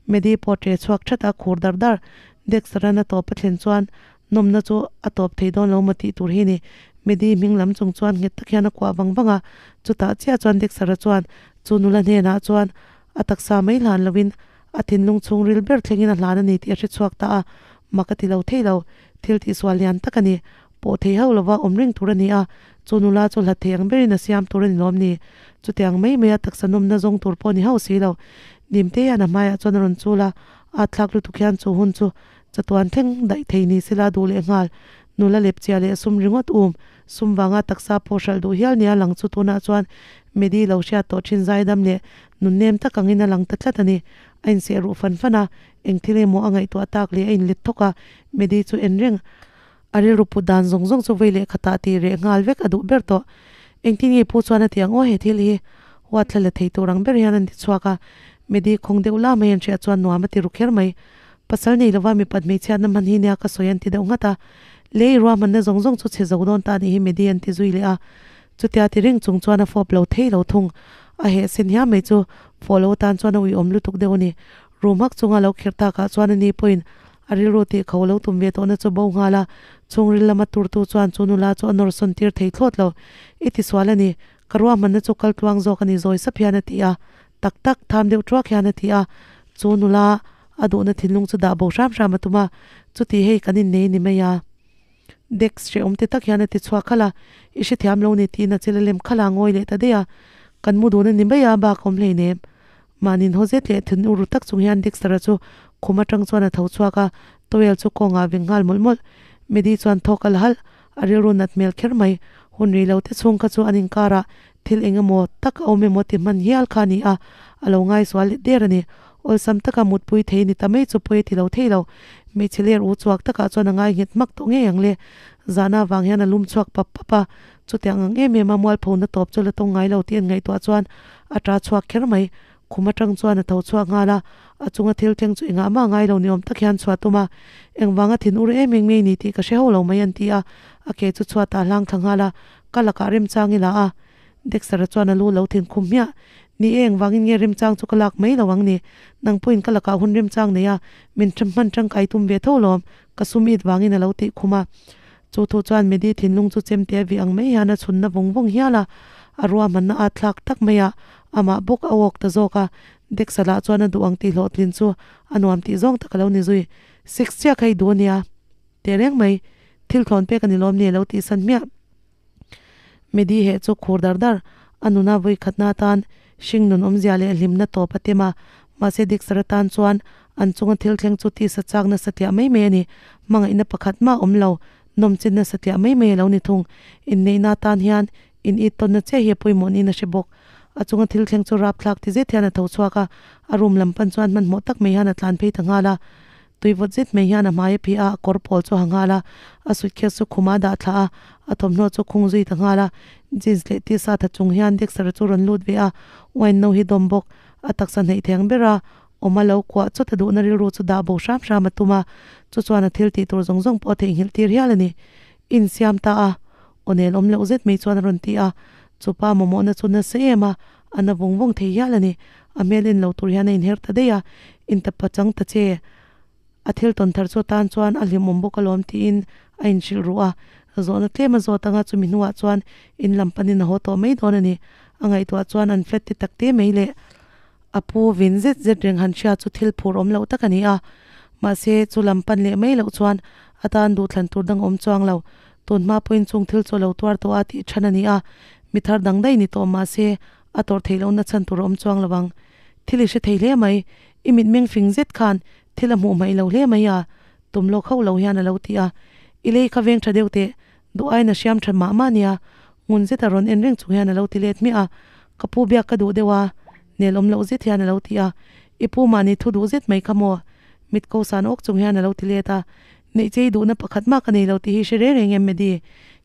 Medi pawh ṭe chhuak ṭhat a, khur dar dar. Dexter-a'n a tawp a thlen chuan nawmna chu a tawp thei dawn lo maw tih tur hi ni. Medi hming lam chung chuan nghet tak hian a kuah vang vang a, chutah chiah chuan Dexter-a chuan chu nula hnenah chuan a taksa mai hlan loin a thinlung chhung ril ber thlengin a hlan a ni tih a hre chhuak ta a, mak a ti lo thei lo. Thil tihsual lian tak a ni. Pawh thei hauh lova awm reng tur a ni a, chu nula chu hlat thei ang berin a siam tur a ni lawm ni? Chutiang mai mai a taksa nawmna zawng tur pawh a ni hauh si lo. Nimte hian a hmaiah chuan a rawn chul a, a thlak lutuk hian chu hun chu chatuan thleng daih thei ni sela duh leh nghal. Nula lepchia leh sum ringawt um, sum vanga taksa pawh hralh duh hial nia lang chu tunah chuan Medi lo hriat tawh thin zaidam leh nunnem tak angin a lang ta tlat a ni. A inseh ruh fan fan a, eng thil emaw a ngaihtuah tak leh a inlet thawk a, Medi chu en reng. A rilru put dan zawng zawng chu vei leh khatah tih reh nghal vek a duh ber tawh. Engtin nge pu chuan a ti ang aw he thil hi huat thla la thei tur ang ber hian an ti chhuak a, Medi khawng deuh la mai an hriat chuan nuam a ti ru kher mai. Pasal nei lova mipat hmeichhiatna hman hi nia ka sawi an ti deuh nghat a, lei ruahmanna zawng zawng chu chhe zo dawn ta nih hi Medi an ti zui leh a. Chutia ti reng chung chuan a fawp lo thei lo thung. A heh sen hiam mai chu fawh lo atan chuan a uiawm lutuk deuh a ni. Rum hak chunga lo kher takah chuan a ni pawhin A rilru tih kho lo tum ve tawhna chu bo nghal a, chhungril lama turtu chuan chu nula chu a nawr sawn tir thei thlawt lo. I tisual a ni, ka ruahmanna chu kal tluang zawk a ni zawi sap hian a ti a, tak tak tham deuh thuak hian a ti a, chu nula a duhna thinlung chu dah bo hram hram a tum a, chuti hei kan innei ni mai a. Dex hrehawm ti tak hian a ti chhuak khalh a, i hrethiam lo ni tiin a chil a lem khalh a, ngawi leh ta daih a, kan mu dun a ni mai a, bak a awm hleinem. Mahni inhaw zet leh thin ur ru tak chung hian Dexter-a chu khum atang chuan a tho chhuak a, towel chu kawngah veng nghal mawlh mawlh. Medi chuan thawk a la halh, a rilru nat hmel kher mai. Hun rei lo te chhung kha chu an inkarah thil eng emaw tak a awm emaw ti hman hial kha a ni a, a lo ngaisual leh der a ni. Awlsam taka mutpui thei ni ta mai chu pawi a ti lo thei lo. Hmeichhe ler u chhuak takah chuan a ngai nghet hmak tawh ngei ang le. Zahna avang hian a lum chhuak pap pap a, Chutiang ang em em a mualphona tawp chu la tawng ngai lo tih an ngaihtuah chuan a ta chhuak kher mai. Khum atang chuan a tho chhuak nghal a, a chunga thil thleng chu engah mah ngai lo ni awm tak hian chhuah tum a, engvanga thin ur em em ngei ni tih ka hre ho lo mai an ti a, a ke chu chhuatah a hlang thla nghal a, ka lakah remchang i la a. Dexter-a chuan a lu lo thin khum hmiah. Ni e, engvangin nge remchang chu ka lak mai lo ang ni? Nang pawhin ka lakah hun remchang nei a, min hman tangkai tum ve tho lawm, ka sum it vangin a lo tih khum a. Chu thu chuan Medi thinlung chu chemte a vih ang mai hian a chhunna vawng vawng hial a, a ruahmanna a thlak tak mai a, amah bawk a awk ta zawk a, Dexa lah chuan a duh ang tih hlawhtlin chu a nuam tih zawng tak a lo ni zui. Six chiah kha i duh a nia. Teh reng mai, thil thlawn pek a ni lawm ni a lo tih san hmiah. Medi heh chu khur dar dar, a nuna vawi khatna atan hring nun awmzia leh hlimna tawp a tem a, mahse Dixer atan chuan an chunga thil thleng chu tisa chak nasa tliah mai mai a ni. Hmangaihna pakhat mah awm lo. Nawmchinna satliah mai mai a lo ni thung. Inneihna atan hian in it tawnna chiah hi a pawimawh niin a hre bawk. A chunga thil thleng chu rapthlak ti zet hian a tho chhuak a, a room lam pan chuan hmanhmawh tak mai hian a tlan phei ta nghal a. Tui vawt zet mai hian a hmai a phih a, a kawr pawl chu a ha nghal a, a suitcase chu khuma a dah thla a, a thawmhnaw chu khung zui ta nghal a. Jeans leh t-shirt ha chung hian Dexter-a chu rawn lut ve a, wine no hi dawm bawk. A taksa hnaih theng ber a, awm a lo kuah chawt a duhna rilru chu dah bo hram hram a tum a, chu chuan a thil tih tur zawng zawng pawh a theihnghilh tir hial a ni. Insiam ta a, aw nel awm loh zet mai chuan a rawn ti a, chu pa mamawhna chu nasa em a, a na vawng vawng thei hial a ni. A hmel en lo tur hian a inher ta daih a, intapa chang ta che. A thil tawn thar chu atan chuan a hlimawm bawk alawm tiin a inhrilh ruh a, zawhna tlem a zawt anga chumi hnuah chuan in lam panin a haw tawh mai dawn a ni. A ngaihtuah chuan an flat ti tak te mai leh a pu vin zet zet reng han hria chu thil phur awm loh tak a ni a, mahse chu lam pan leh mai loh chuan a tan duhthlan tur dang awm chuang lo. Tun hma pawhin chung thil chu a lo tuar tawh a tih chhan a ni a, mi thar dang daih ni tawh mahse a tawrh theih lohna chhan tur a awm chuang lo ang. Thil i hre thei hle mai, i mitmeng fing zet khan thil a hmuh hmaih lo hle mai a, tum lawk hauh lo hian a lo ti a. I lei kha veng tha deuh teh, duh aiin a hriam tha mah mah nia, ngun zeta rawn en reng chung hian a lo ti let hmiah a. Ka pu biak ka duh deuh a, nel awm loh zet hian a lo ti a. I pu mahni thu duh zet mai kha maw? Mit ko san awk chung hian a lo ti let a. Neih che i duhna pakhat mah ka nei lo tih hi hre reng reng em Medi?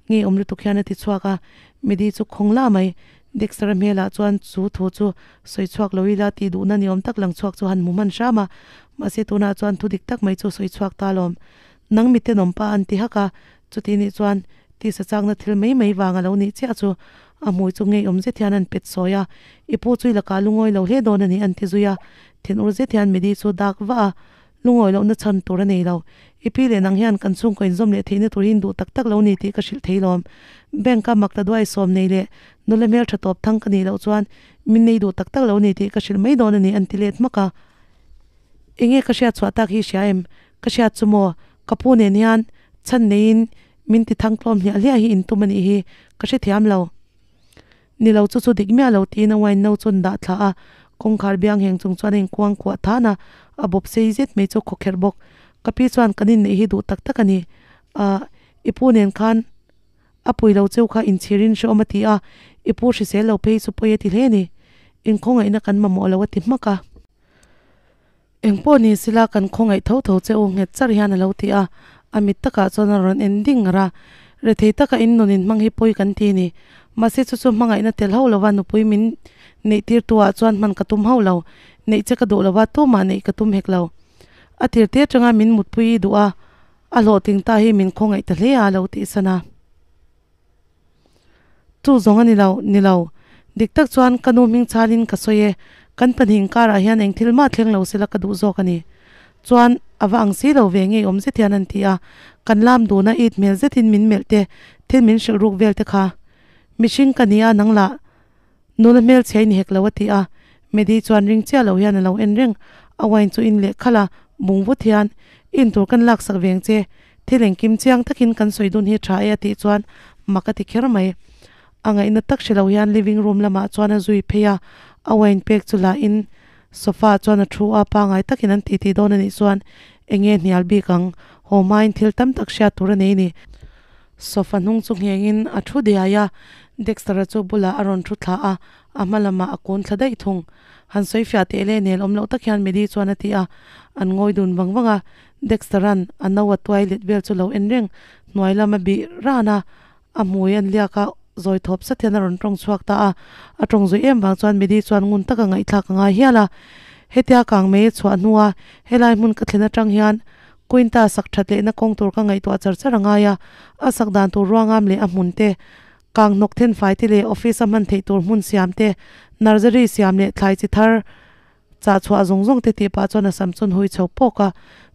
Ngei awm lutuk hian a ti chhuak a. Medi chu khawng la mai. Dexter-a hmelah chuan chu thu chu sawi chhuak lo ila tih duhna ni awm tak lang chhuak chu han hmu hman hram a, mahse tunah chuan thu dik tak mai chu sawi chhuak ta alawm. Nang mite nawmpa an ti hak a, chuti nih chuan tisa chakna thil mai mai vang a lo nih chiah chu a hmui chu ngeiawm zet hian an pet sawi a, i pu chu i lakah lungawi lo hle dawn a ni an ti zui a, thinur zet hian Medi chu dak vah a, Lungawi lohna chhan tur a nei lo. I pi leh nang hian kan chhungkaw inzawm leh theihna tur hi in duh tak tak lo ni tih ka hrilh thei lawm. Bank-a mak ta duai sawm nei leh nula hmel tha tawp thang ka nih loh chuan min nei duh tak tak lo ni tih ka hrilh mai dawn a ni an ti let hmak a. Enge ka hriat chhuah tak hi hria em? Ka hriat chu maw? Ka pu nen hian chhan neiin min ti thang tlawm hliah hliah hi in tum a nih hi ka hrethiam lo. Ni lo chu chu dik miah lo tiin a wine no chu an dah thla a, kawngkhar biang heng chung chuan a inkuang kuah than a, a bawp sei zet mai chu a khawkherh bawk. Ka pi chuan kan inneih hi duh tak tak a ni. Ahh, i pu nen khan a pui lo cheu kha inchhirin hrehawm a ti a, i pu hrisel lo phei chu pawi a ti hle a ni. Inkhawngaihna kan mamawh lo a ti hmak a. Engpawh ni sila kan khawngaih tho tho che u nghet char hian a lo ti a, a mit takah chuan a rawn en ding ngar a. Rethei taka in nun in hmang hi pawi kan ti ni. Mahse chu chu hmangaihna tel hauh lova nupui min neih tir tu ah chuan hman ka tum hauh lo. Neih che ka duh lova tumah neih ka tum hek lo. A tir te atanga min mutpui i duh a, a hlawhtling ta hi min khawngaih ta hle a a lo tih san a. Chu zawng a ni lo, ni lo. Dik tak chuan ka nu hming chhalin ka sawi e, kan pahnih inkarah hian eng thil mah thleng lo sela ka duh zawk a ni. Chuan, a va ang si lo ve ngei awm zet hian an ti a, kan lam duna it hmel zetin min melh te, thil min hrilh ruk vel te kha. Mihring ka ni a, nang lah nula hmel chhia i ni hek lo a ti a. Medi chuan ring chiah lo hian a lo en reng, a wine chu in leh khalh a, bung vut hian, In tur kan laksak veng che, Thil engkim chiang takin kan sawi dun hi tha e a tih chuan mak a ti kher mai. A ngaihna tak hre lo hian living room lamah chuan a zui phei a, a wine pek chu la in sofa ah chuan a thu a, pangai takin an titi dawn a nih chuan enge hnial bik ang, haw hmain thil tam tak hriat tur a nei ni. Sofa hnung chu nghengin a thu diai a, Dexter-a chu bulah a rawn thu thla a, a hma lamah a kun thla daih thung. Han sawi fiah teh le nel awm loh tak hian Medi chuan a ti a, an ngawi dun vang vang a, Dexter-a'n a no a tuai let vel chu lo en reng, hnuai lam a bih ran a, a hmui an liak a, zawi thawp sat hian a rawn tawng chhuak ta a, a tawng zui em vang chuan Medi chuan ngun taka ngaihthlak a ngai hial a. Hetia kang mai a chhuah hnua helai hmun ka thlen atang hian Quinta sak that lehna kawng tur ka ngaihtuah char char a ngai a, a sak dan tur ruangam leh a hmun te, kang hnawk then fai te leh office a hman theih tur hmun siam te, nursery siam leh thlai chi thar, Chah chhuah zawng zawng te tih pah chuan a sam chun hui chho pawk a.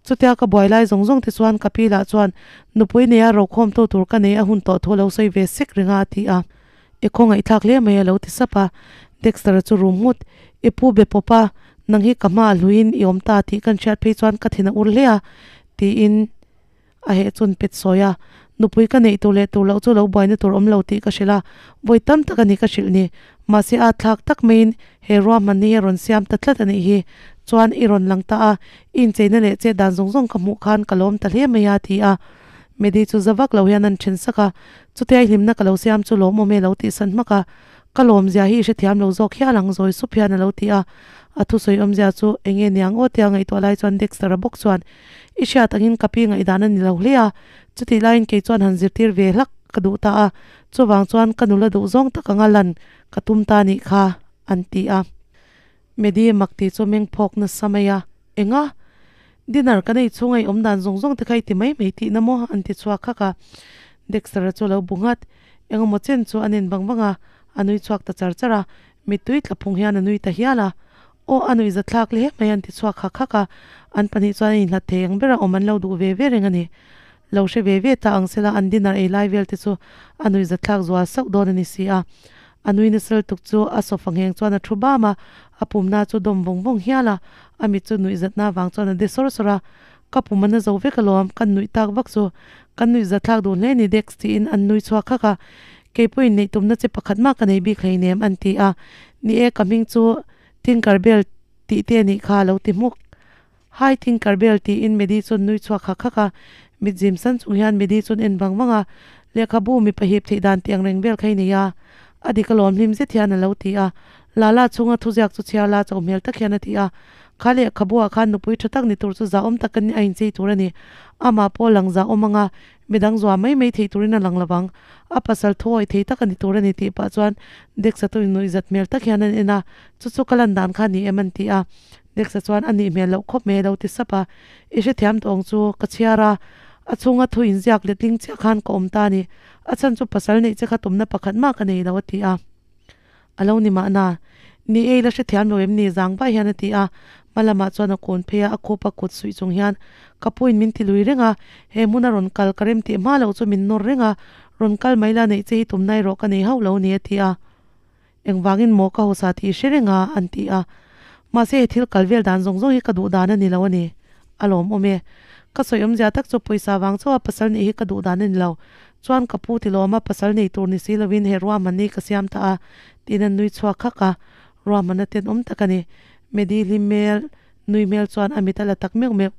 Chutia ka buai lai zawng zawng te chuan ka pi lah chuan nupui neia rokhawm tu tur ka nei a hun tawh thu a lo sawi ve sek reng a a ti a. I khawngaihthlak hle mai a lo ti sap a. Dexter-a chu rum nghut, I pu be pawp a, nang hi ka hma a hluiin i awm ta tih kan hriat phei chuan ka thin a ur hle a, tiin. A heh chun pet sawi a, nupui ka neih tur leh tur loh chu lo buaina tur awm lo tih ka hrilh a, vawi tam tak a ni ka hrilh ni. Mahse a thlak tak maiin he ruahman hi a rawn siam ta tlat a nih hi. Chuan i rawn lang ta a, i incheina leh chet dan zawng zawng ka hmuh khan ka lawm ta hle mai a ti a. Medi chu za vak lo hian an then sak a, chutia i hlimna ka lo siam chu lawmawm e lo tih san hmak a, ka lawmzia hi i hrethiam lo zawk hial ang zawi sup hian a lo ti a, a thusawi awmzia chu enge niang aw tia ngaihtuah lai chuan Dexter-a bawk chuan i hriat angin ka pi ngaihdan a ni lo hle a, chutih laiin kei chuan han zirtir ve hlak ka duh ta a, chuvang chuan ka nula duh zawng tak anga lan ka tum ta nih kha an ti a. Medi mak tih chu meng phawk nasa mai a, Enga? Dinner kan ei chhung a i awm dan zawng zawng te kha i ti mai mai tihna maw? an ti chhuak khak a. Dexter-a chu a lo bu nghat. Engemaw chen chu a nen vang vang a, a nui chhuak ta char char a. Mittui tla phung hian a nui ta hial a. Aw, a nuih zathlak hle mai an ti chhuak hak hak a. An pahnih chuan an inhlat thei ang bera awm an lo duh ve ve reng a ni. Lo hre ve ve ta ang sela an dinner ei lai vel te chu a nuih zathlak zual sauh dawn a ni si a. A nui nasal tuk chu a sofa ngheng chuan a thu bam a, a pumna chu dawm vawng vawng hial a, a mit chu nuih zatna vang chuan a de sawr sawr a, Ka pum a na zo vek alawm, kan nuih tak vak chu kan nuih zathlak duh hle ni Dex tiin an nui chhuak khak a, Kei pawhin neih tumna che pakhat mah ka nei bik hleinem an ti a, Ni e ka hming chu Tinker Bell tih te anih kha a lo ti hmuk. Hi Tinker Bell tiin Medi chuan nui chhuak hak hak a, mit zim san chung hian Medi chuan en vang vang a, lehkhabu mi pahip theih dan tih ang reng vel kha i nei a, a dik alawm hlim zet hian a lo ti a, Lala chhunga thuziak chu chhiar la cho hmel tak hian a ti a, kha lehkhabu ah khan nupui tha tak ni tur chu zahawm takin a inchei tur a ni, amah pawh lang zahawm anga midang zua mai mai theih turin a lang lo vang, a pasal thu awih thei tak a ni tur a ni tih pah chuan Dexa chu innuihzat hmel tak hian an en a, chu chu ka lan dan kha ni em an ti a. Dexa chuan a nih hmel loh khawp mai a lo ti sap a, I hrethiam tawng chu ka chhiar a, a chhunga thu inziak letling chiah khan ka awm ta a ni, a chhan chu pasal neih che kha tumna pakhat mah ka nei lo a ti a. A lo ni mahna, Ni ei la hrethiam lo em ni? Zang vai hian a ti a, hma lamah chuan a kawn phei a, a khup a kut suih chung hian ka puin min ti lui reng a, he hmuna rawn kal ka rem tih hma loh chu min nawr reng a, rawn kal mai la neih che hi tumna erawh ka nei hauh lo ni a ti a. Engvangin maw ka hausa tih i hre reng a? an ti a. Mahse he thil kal vel dan zawng zawng hi ka duh dan a ni lo a ni. A lawmawm e. Ka sawi awmzia tak chu pawisa vang chauha pasal neih hi ka duh dan a ni lo. Chuan ka pu ti lawma pasal nei tur ni si lovin he ruahman hi ka siam ta a, tiin an nui chhuak khak a. Ruahman a tenawm tak a ni. Medi hlim hmel, nui hmel chuan a mit a la tak meuh meuh.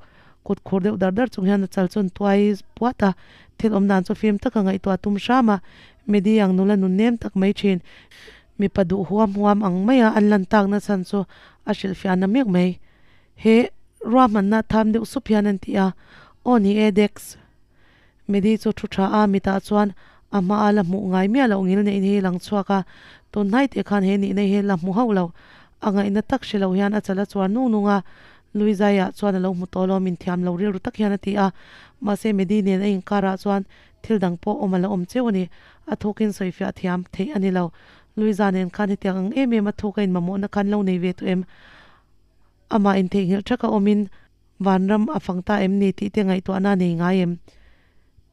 Kut khur deuh dar dar chung hian a chal chu an tuai puat a. Thil awm dan chu fim taka ngaihtuah tum hram a. Medi ang nula nun nem tak mai thin. Mipa duh huam huam ang maia an lan takna chhan chu a hrilhfiahna mek mai. He ruahmanna tham deuh sup hian an ti a, Aw ni e Dex. Medi chu thu tha a, mitah chuan a hmaa la hmuh ngai miah loh ngil neih hi lang chhuak a, tun hnai teh khan he nihna hi la hmu hauh lo. A ngaihna tak hre lo hian a chal a chuar nung nung a, Luizaiah chuan a lo hmu tawh lo, min thiam lo rilru tak hian a ti a, mahse Medi nen a inkarah chuan Thil dang pawh awm a la awm cheu a ni. A thawkin sawifiah thiam theih a ni lo. Luiza nen khan hetiang ang em em a thawk a inmamawhna khan lo nei ve tawh em? Amah intheihnghilh thaka awmin vanram a fang ta em ni tih te ngaihtuahna a nei ngai em?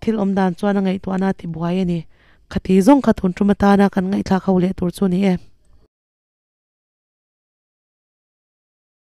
Thil awm dan chuan a ngaihtuahna a ti buai a ni. Khati zawng kha tun tum atana kan ngaihthlak ho leh tur chu a ni e.